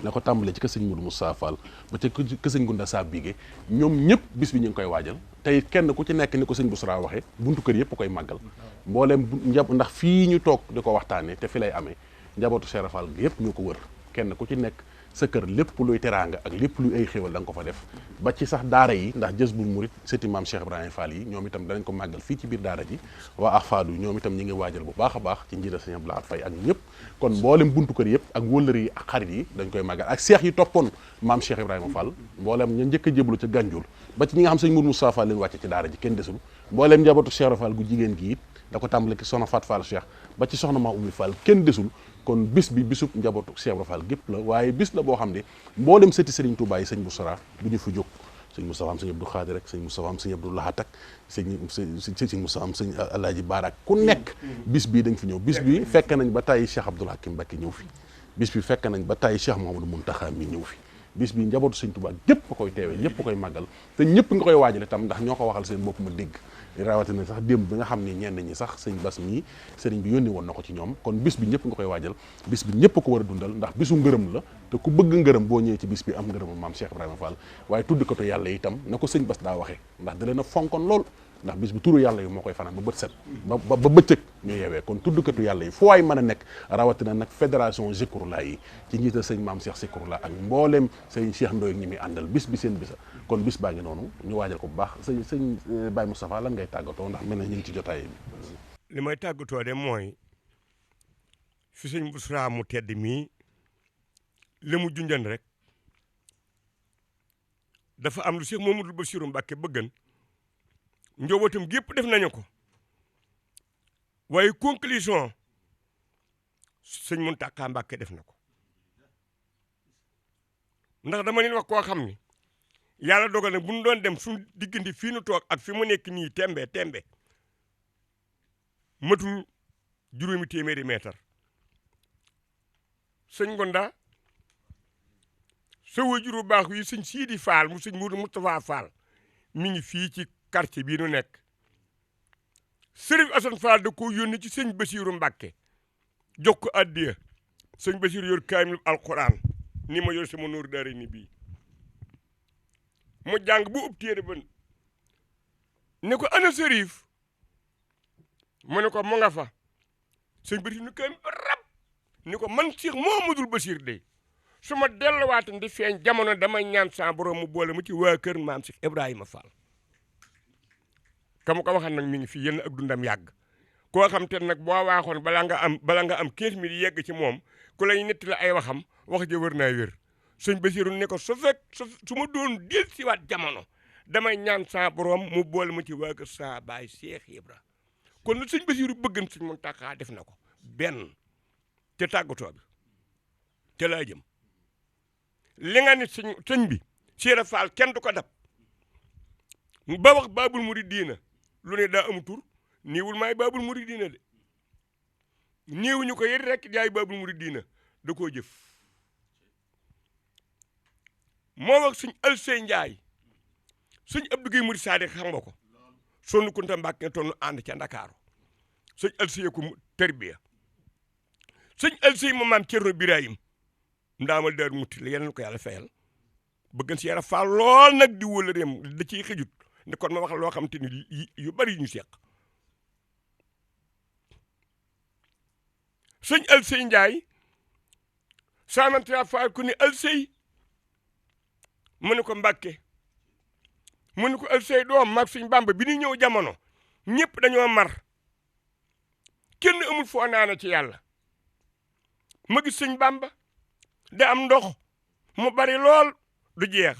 na ko tàmbalee ci kër sëñ Modou Moussa Fall ba ca kër sëñ Gunda Saa Bigé ñoom ñëpp bis bi ñu ngi koy waajal tey kenn ku ci nekk ni ko sëñ Bousra waxee buntu kër yëpp koy màggal mboolem ndax fii ñu toog di ko waxtaanee te fi lay amee njabootu Cheikh Fall gi yëpp ñoo ko wër kenn ku ci nekk sa kër lépp luy teraanga ak lépp luy ay xéwal da nga ko fa def ba ci sax daara yi ndax Jazbul Murid sëti maam Cheikh Ibrahima Fall yi ñoom itam danañ ko màggal fii ci biir daara ji waa Ahfadu ñoom itam ñi ngi waajal bu baax a baax ci njiital sëñ Abdoulaye Faye ak ñëpp kon mboolem buntu kër yëpp ak wëllër yi ak xarit yi dañ koy màggal ak seex yi toppoon maam Cheikh Ibrahima Fall mboolem ñu njëkk a jéblu ca Gànjool ba ci ñi nga xam sëñ Mourou Moussa Fall leen wàcce ci daara ji kenn desul mboolem njabootu Cheikh Fall gu jigéen gi it da ko tàmbale ki soxna Fat Fall Cheikh ba ci soxna maa Oumy Fall kenn desul kon bis bi bisub njabootu Cheikh Ibra Fall gépp la waaye bis la boo xam ne mboolem sëti Serigne Touba yi sëñ Bousra du ñu fi jóg sëñ Moustapha am sëñ Abdou Khadir rek sëñ Moustapha am sëñ Abdou Lahat ak sëñ Moustapha am sëñ Alaaji Barak ku nekk bis bii dañ fi ñëw bis bi fekk nañ ba tàyyi Cheikh Abdoul Hakim Mbacké ñëw fi bis bi fekk nañ ba tàyyi Cheikh Mouhamadou Mountakha mi ñëw fi bis bi njabootu sëñ Touba gépp a koy teewee ñëpp a koy màggal te ñëpp nga koy waajale tam ndax ñoo ko waxal seen bopp ma dégg rawatina sax démb bi nga xam ni ñenn ñi sax sëñ Bas mii sëriñ bi yónni woon na ko ci ñoom kon bis bi ñëpp nga koy waajal bis bi ñëpp ko war a dundal ndax bisu ngërëm la te ku bëgg ngërëm boo ñëwee ci bis bi am ngërëmu maam Cheikh Ibrahima Fall waaye tudd ko to yàlla itam na ko sëñ Bas daa waxee ndax da leen a fonkoon lool ndax bis bi turu yàlla yi moo koy fanaan ba bët set ba bëccëg ñu yeewee kon tuddkatu yàlla yi fu waay mën a nekk rawatina nag fédération Zikrullah yi ci njiital sëñ maam Cheikh Zikrullah ak mbooleem sëñ Cheikh Ndoye ñi muy àndal bis bi seen bisa kon bis baa ngi noonu ñu waajal ko bu baax sëñ Baye Moustapha lan ngay tàggatoo ndax mel na ñu ngi ci jotaay bi li may tàggatoo de mooy fi sëñ Bousra mu tedd mii li mu junjan rek dafa am lu Cheikh Mamadou Bassirou Mbacké bëggan njobootam gépp def nañu ko waaye conclusion sëñ Mountakha Mbacké def na ko ndax dama leen wax koo xam ni yàlla dogal na bu ñu doon dem suñu diggante fii nu toog ak fi mu nekk nii tembe matul juróomi téeméeri meetar sëñ Gonda sa wajur bu baax wi sëñ Sidi Fall mu sëñ Mourou Moustapha Fall mi ngi fii ci quartier bii nu nekk Sëriñ Assane Fall da ko yónni ci sëñ Bassirou Mbacké jox ko addiya sëñ Bassirou yor kaamil alquran ni ma yor sama nóor daara ni bii mu jàng bu ub téere ba ne ko ana sërif mu ne ko mu nga fa sëñ Bassirou ni kaamil rab ni ko man Cheikh Mouhamadoul Bachir de su ma delluwaatan di feeñ jamono damay ñaan sa borom mu boole mu ci waa kër maam Cheikh Ibrahima Fall ka mu ko waxan nag mi ngi fii yéen ak dundam yàgg koo xam te nag boo waaxoon bala nga am 15 minutes yegg ci moom ku lay netti la ay waxam wax ja wër naa wér sëñ Bassirou ne ko su ma doon del siwaat jamono damay ñaan sa borom mu boole mu ci waa kër sa baay Cheikh Ibra kon lu sëñ Bassirou bëggan sëñ Mountakha def na ko benn te tàggatoo bi te laa jëm li nga ni sëñ bi Cheikh Fall kenn du ko dab ba wax Baabul Muridiina lu ne daa am tur néewul maay Baabul Muridiina de néewuñu ko yéen rek yaay Baabul Muridiina da koo jëf moo wax sëñ Alsey Njaay sëñ Abdou Guèye Murid Sadik xam nga ko sonn Kunta Mbàkke tonnu ànd ca Ndakaaru sëñ Alsey ko terbiya sëñ Alsey ma maam Cerno Birahim ndaamal daar mutti la yeneen ko yàlla fayal bëggan si yara faal lool nag di wóla réem da ciy xëjut ne kon ma wax loo xam te ni yu bari ñu seq sëñ Alsey Njaay samanta faal ku ni Alsey mu ne ko Mbàkke mu ne ko Alsey doom maag sëñ Bàmba bi ni ñëw jamono ñëpp dañoo mar kenn amul foo naana ci yàlla ma gis sëñ Bàmba da am ndox mu bari lool du jeex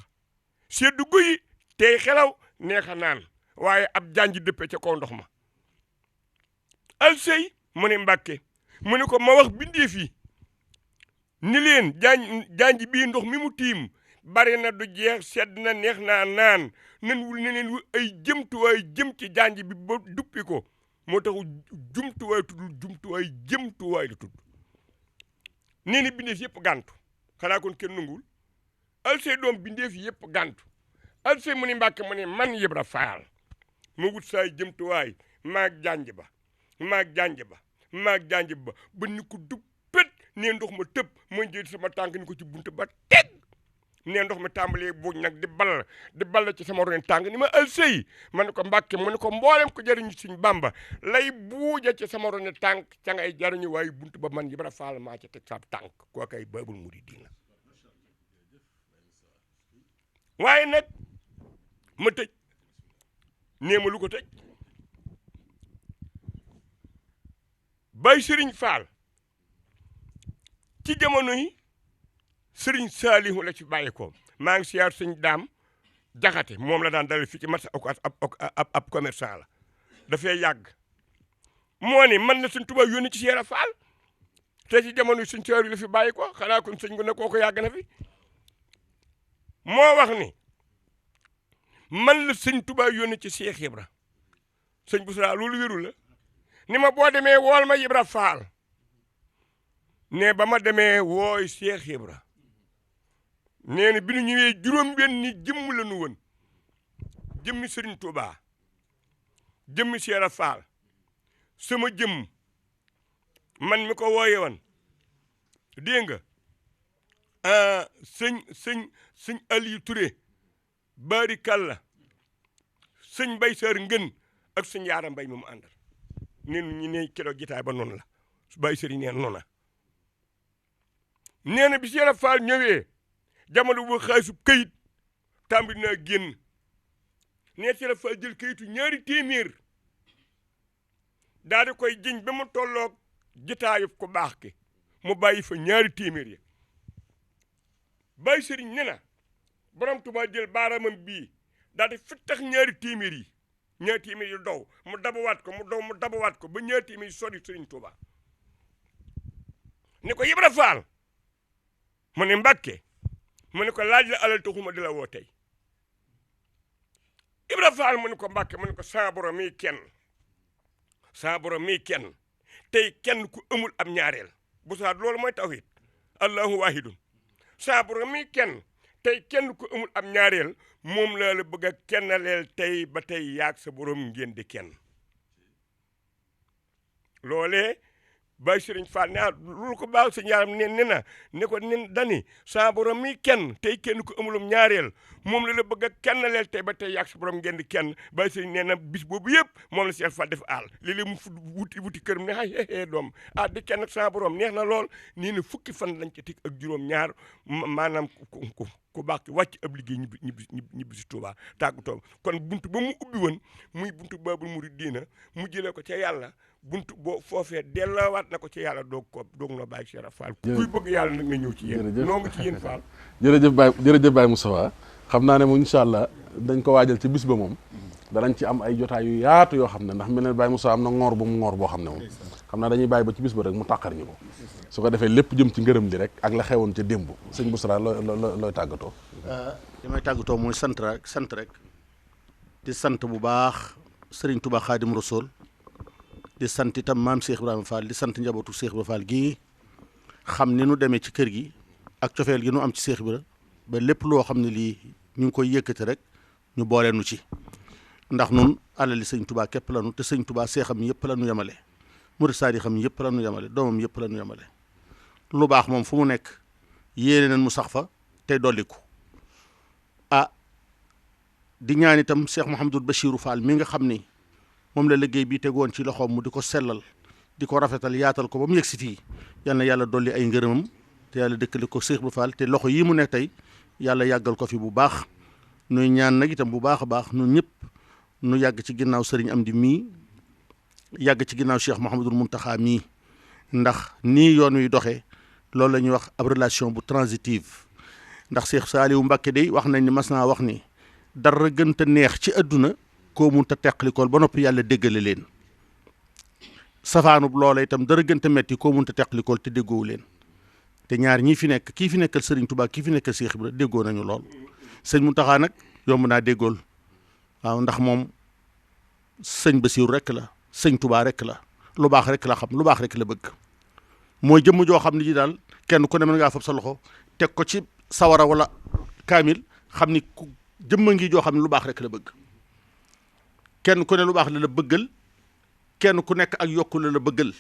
seddu guyi tey xelaw neexa naan waaye ab janji dëppe ca kaw ndox ma Alsey mu ne Mbàkke mu ne ko ma wax bindeef yi ni leen janji bii ndox mi mu tiim bari na du jeex sedd na neex naa naan nan wul ne leen wu ay jëmtuwaay jëm ci janji bi ba duppi ko moo taxu jumtuwaay tuddul jumtuwaay jëmtuwaay la tudd nee ni bindeef yëpp gàntu xanaa kon kenn nungul Alsey doom bindeef yëpp gàntu Alsey mu ni Mbàkke mu ne man Ibra Faal ma wut saay jëmtuwaay maag janj ba ba ni ko duppet nee ndox ma tëb ma jël sama tànk ni ko ci buntu ba teg nee ndox mi tàmbalee buuj nag di ball ci sama ron tànk ni ma alsey ma ne ko Mbàkke mu ne ko mboolem ko jariñu Sëñ Bàmba lay buuja ci sama ron tànk ca ngay jariñu waaye buntu ba man Ibra Faal maa ca teg sab tànk koo kay Baabul Muridiina waaye nag ma tëj nee ma lu ko tëj Baay Sëriñ Faal ci jamono yi Sëriñ Saalihu la ci bàyyi ko maa ngi siyaar Sëñ Daam Jaxate moom la daan dalal fii ci marché ab commerçant la dafay yàgg moo ni man na Sëñ Tuubaa yónni ci Seera Faal te ci jamono yi Sëñ Saalihu la fi bàyyi ko xanaa kon sëñ gu ne kooko yàgg na fi moo wax ni man la Sëñ Tuubaa yónni ci Seex Ibra sëñ Busra loolu wérul la ni ma boo demee wool ma Ibra Faal ne ba ma demee wooy Seex Ibra nee na bi ñu ñëwee juróom-benni jëmm la nu woon jëmmi Sëriñ Tuubaa jëmmi Seera Faal sama jëmm man mi ko wooye woon dégg nga sëñ Aliou Touré bari kàlla sëñ Bay Saar Ngën ak sëñ Yaara Mbay mi mu àndal neen ñu ne kilo gitaay ba noonu la Bay Sëriñ neen noona nee na bi Seera Faal ñëwee jamono bu xaalisu këyit tàmbali naa génn nee Seera Faal jël këyitu 2 téeméer daal di koy jiñ ba mu tolloog jitaayu ko baax ki mu bàyyi fa 2 téeméer ya Baay Sëriñ ne na borom Tuubaa jël baaraamam bii daal di fittax 2 téeméer yi 2 téeméer yi dow mu dabawaat ko mu dabawaat ko ba 2 téeméer yi sori Sëriñ Tuubaa ni ko Ibra Faal mu ne Mbàkke mu ne ko laaj la alal taxuma di la woo tey Ibra Faal mu ne ko Mbàkke mu ne ko saa borom mii kenn tey kenn ku amul am ñaareel bu saa loolu mooy tawhid allahu wahidun saa borom mii kenn tey kenn ku amul am ñaareel moom laa la bëgg a kennaleel tey ba tey yaag sa borom ngeen di kenn loolee Baay Sëriñ Faal ne lu ko baax sëñ Yaaram ne ko dani saa borom mi kenn tey kenn ku amulum ñaareel moom la bëgg a kennaleel tey ba tey yaag sa borom ngeen di kenn Baay Sëriñ nee na bis boobu yëpp moom la Seex Faal def aal léeg-léeg mu wuti këram ne ay doom di kenn ak saa borom neex na lool nee na fukki fan lañ ci tig ak juróom-ñaar maanaam ku baax ki wàcc ab liggéey ñibbi si Tuubaa tàggatoo kon buntu ba mu ubbi woon muy buntu Baabul Muridiina mu jëlee ko ca yàlla buntu boo foofee delloowaat na ko ci yàlla doog na bàyyi Seera Faal kuy bëgg yàlla nag nga ñëw ci yéen noo ngi ci yéen Faal jërëjëf Baye Moustapha xam naa ne moom incha allah dañ ko waajal ci bis ba moom danañ ci am ay jotaay yu yaatu yoo xam ne ndax mel ne Baye Moustapha am na ngoor bu mu ngoor boo xam ne moom xam naa dañuy bàyyi ba ci bis ba rek mu tàqar ñu ko su ko defee lépp jëm ci ngërëm li rek ak la xewoon ca démb sëñ Busra looy tàggatoo li may tàggatoo mooy sant rek di sant bu baax Sëriñ Tuubaa Xaadim Rasuul di sant itam maam Cheikh Ibrahima Fall di sant njabootu Cheikh Ibrahima Fall gii xam ni nu demee ci kër gi ak cofeel gi nu am ci Cheikh Ibrahima ba lépp loo xam ne lii ñu ngi koy yëkkati rek ñu boole nu ci ndax nun alali sëñ Tuubaa képp la nu te sëñ Tuubaa seexam yëpp la nu yemale murid saadixam yëpp la nu yemale doomam yëpp la nu yemale lu baax moom fu mu nekk yéene nañ mu sax fa tey dolliku di ñaan itam Cheikh Mouhamadul Bachirou Fall mi nga xam ni moom la liggéey bi tegoon ci loxoom mu di ko sellal di ko rafetal yaatal ko ba mu yegg si fii yal na yàlla dolli ay ngërëmam te yàlla dëkkale ko Cheikh Ibra Fall te loxo yii mu nekk tey yàlla yàggal ko fi bu baax nuy ñaan nag itam bu baax a baax nun ñëpp nu yàgg ci ginnaaw sëriñ Amdi mii yàgg ci ginnaaw Cheikh Mouhamadul Mountakha mii ndax nii yoon wi doxee loolu la ñuy wax ab relation bu transitive ndax Cheikh Saliou Mbacké day wax nañ ni mas naa wax ni dara gën te neex ci àdduna koo mun ta teqlikool ba noppi yàlla déggale leen safaanub loola itam dara gën te metti koo mun ta teqlikool te déggoowu leen te ñaar ñii fi nekk kii fi nekkal Serigne Touba kii fi nekkal Cheikh Ibra déggoo nañu lool sëñ Mountakha nag yomb naa déggool waaw ndax moom sëñ Bassirou rek la sëñ Touba rek la lu baax rek la xam lu baax rek la bëgg mooy jëmm joo xam ne ji daal kenn ku ne mën ngaa fab sa loxo teg ko ci sawara wala kaamil xam ni ku jëmma ngi joo xam ne lu baax rek la bëgg kenn ku ne lu baax la la bëggal kenn ku nekk ak yokku la la bëggal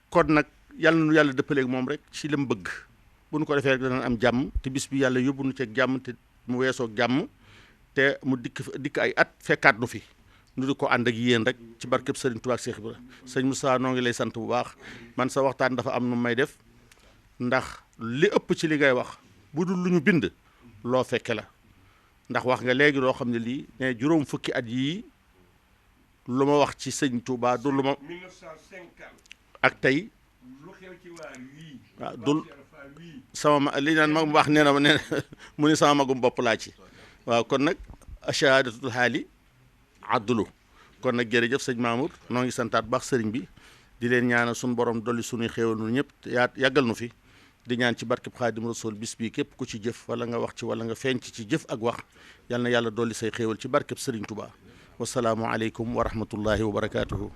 kon nag yàlla nu yàlla dëppaleeg moom rek ci li mu bëgg bu nu ko defee rek danañ am jàmm te bis bi yàlla yóbbu nu ceeg jàmm te mu weesoog jàmm te mu dikk ay at fekkaat nu fi nu di ko ànd ak yéen rek ci barkeb Sëriñ Tuubaa ak Seex Ibra sëñ Moussa noo ngi lay sant bu baax man sa waxtaan dafa am nu may def ndax li ëpp ci li ngay wax bu dul lu ñu bind loo fekke la ndax wax nga léegi loo xam ne lii ne juróom fukki at yii lu ma wax ci sëñ Touba du lu ma 1950 ak tey lu xew ci waar wii waaw dul sama ma li naan mag mu wax nee na ma nee mu ni sama magum bopp laa ci waaw kon nag ashahadatul xaali addulu kon nag jërëjëf sëñ Mamour noo ngi santaat baax sëriñ bi di leen ñaanal suñu borom dolli suñuy xéewal nu ñëpp yàggal nu fi di ñaan ci barkeb Xaadim Rasul bis bii képp ku ci jëf wala nga wax ci wala nga feeñ ci jëf ak wax yal na yàlla dolli say xéewal ci barkeb sëriñ Touba wasalaamu aleykum wa rahmatullahi wa barakaatuhu.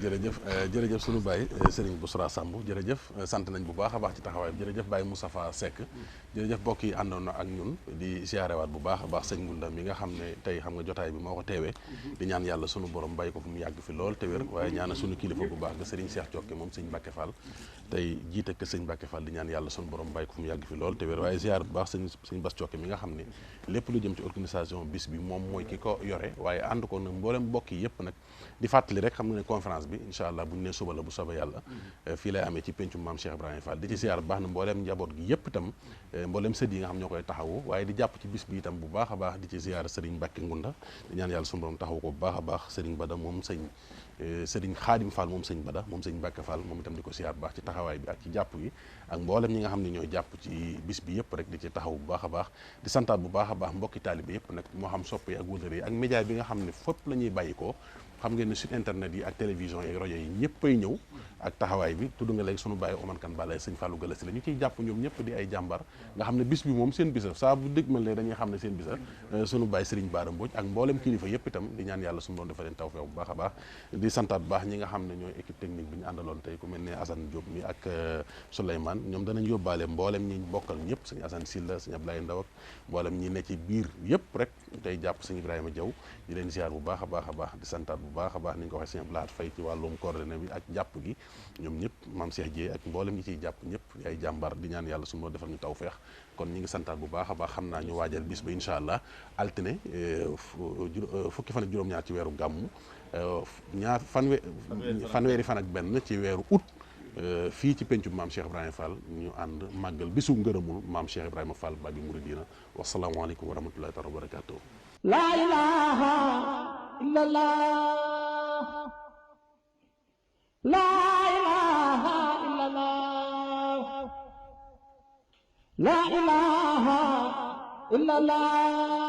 jërëjëf sunu baay Serigne Bousra Samb jërëjëf sant nañ bu baax a baax ci taxawaay bi jërëjëf Baye Moustapha Seck jërëjëf mbokk yi àndoon na ak ñun di siyaarewaat bu baax a baax sëñ Ngunda mi nga xam ne tey xam nga jotaay bi moo ko teewee di ñaan yàlla sunu borom bàyyi ko fu mu yàgg fi lool te wér waaye ñaana sunu kilifa bu baax nga Serigne Cheikh Thiokke moom sëñ Mbacke Fall tey jiite ak sëñ Mbacke Fall di ñaan yàlla sunu borom bàyyi ko fu mu yàgg fi lool te wér waaye ziar bu baax sëñ Bass Thiokke mi nga xam ne lépp lu jëm ci organisation bis bi moom mooy ki ko yore waaye ànd ko nag mboolem mbokk yi yëpp nag di fàttali rek xam nga ne conférence bi incha allah bu ñu nee suba la bu soobee yàlla fii lay amee ci pencum maam Cheikh Ibrahima Fall di ci siyaar bu baax na mbooleem njaboot gi yëpp itam mbooleem sët yi nga xam ñoo koy taxawu waaye di jàpp ci bis bi itam bu baax a baax di ci siyaar Serigne Mbacke Ngunda di ñaan yàlla sunu borom taxawu ko bu baax a baax Serigne Bada moom Serigne Khadim Fall moom sëñ Bada moom sëñ Mbacke Fall moom itam di ko siyaar bu baax ci taxawaay bi ak ci jàpp gi ak mboolem ñi nga xam ne ñooy jàpp ci bis bi yëpp rek di ci taxaw bu baax a baax di santaat bu baax a baax mbokki taalibe yëpp nag moo xam sopp yi ak wëlëre yi ak média bi nga xam ne fépp la ñuy bàyyi ko xam ngeen ne site internet yi ak télévision yi rajo yi ñëppay ñëw ak taxawaay bi tudd nga léegi sunu bàyyi Oman Kan Balaye sëñ Fallou Galasi la ñu ciy jàpp ñoom ñëpp di ay jàmbar nga xam ne bis bi moom seen bisa saa bu dëgg mal ne dañuy xam ne seen bisa sunu bàyyi Serigne Bara Mbodj ak mboolem kilifa yëpp itam di ñaan yàlla sunu doon dafa leen tawfeex bu baax a baax di santaat bu baax ñi nga xam ne ñooy équipe technique bi ñu àndaloon tey ku mel ne Assane Diop mi ak Souleymane ñoom danañ yóbbaale mboolem ñi bokkal ñëpp sëñ Assane Silla sëñ Ablaye Ndaw ak mboolem ñi ne ci biir yëpp rek tey jàpp sëñ Ibrahima Diaw di leen ziar bu baax a baax a baax di santaat bu baax a baax ni ñu ko waxee sëñ Ablaye Faye ci wàllum coordonné bi ak jàpp gi ñoom ñëpp maam Cheikh Dieye ak mboolem ñi ciy jàpp ñëpp ay jàmbar di ñaan yàlla suñu defal ñu tawfeex kon ñi ngi santaat bu baax a baax xam naa ñu waajal bis ba incha allah altine fukki fan ak juróom-ñaar ci weeru gàmmu fanweeri fan ak benn ci weeru août fii ci pencum maam Cheikh Ibrahima Fall ñu ànd màggal bisu ngërëmul maam Cheikh Ibrahima Fall Babi Mouridina wasalaamualeykum wa rahmatullahi taala wa barakatuh la ilaha illallah la ilaha illallah la ilaha illallah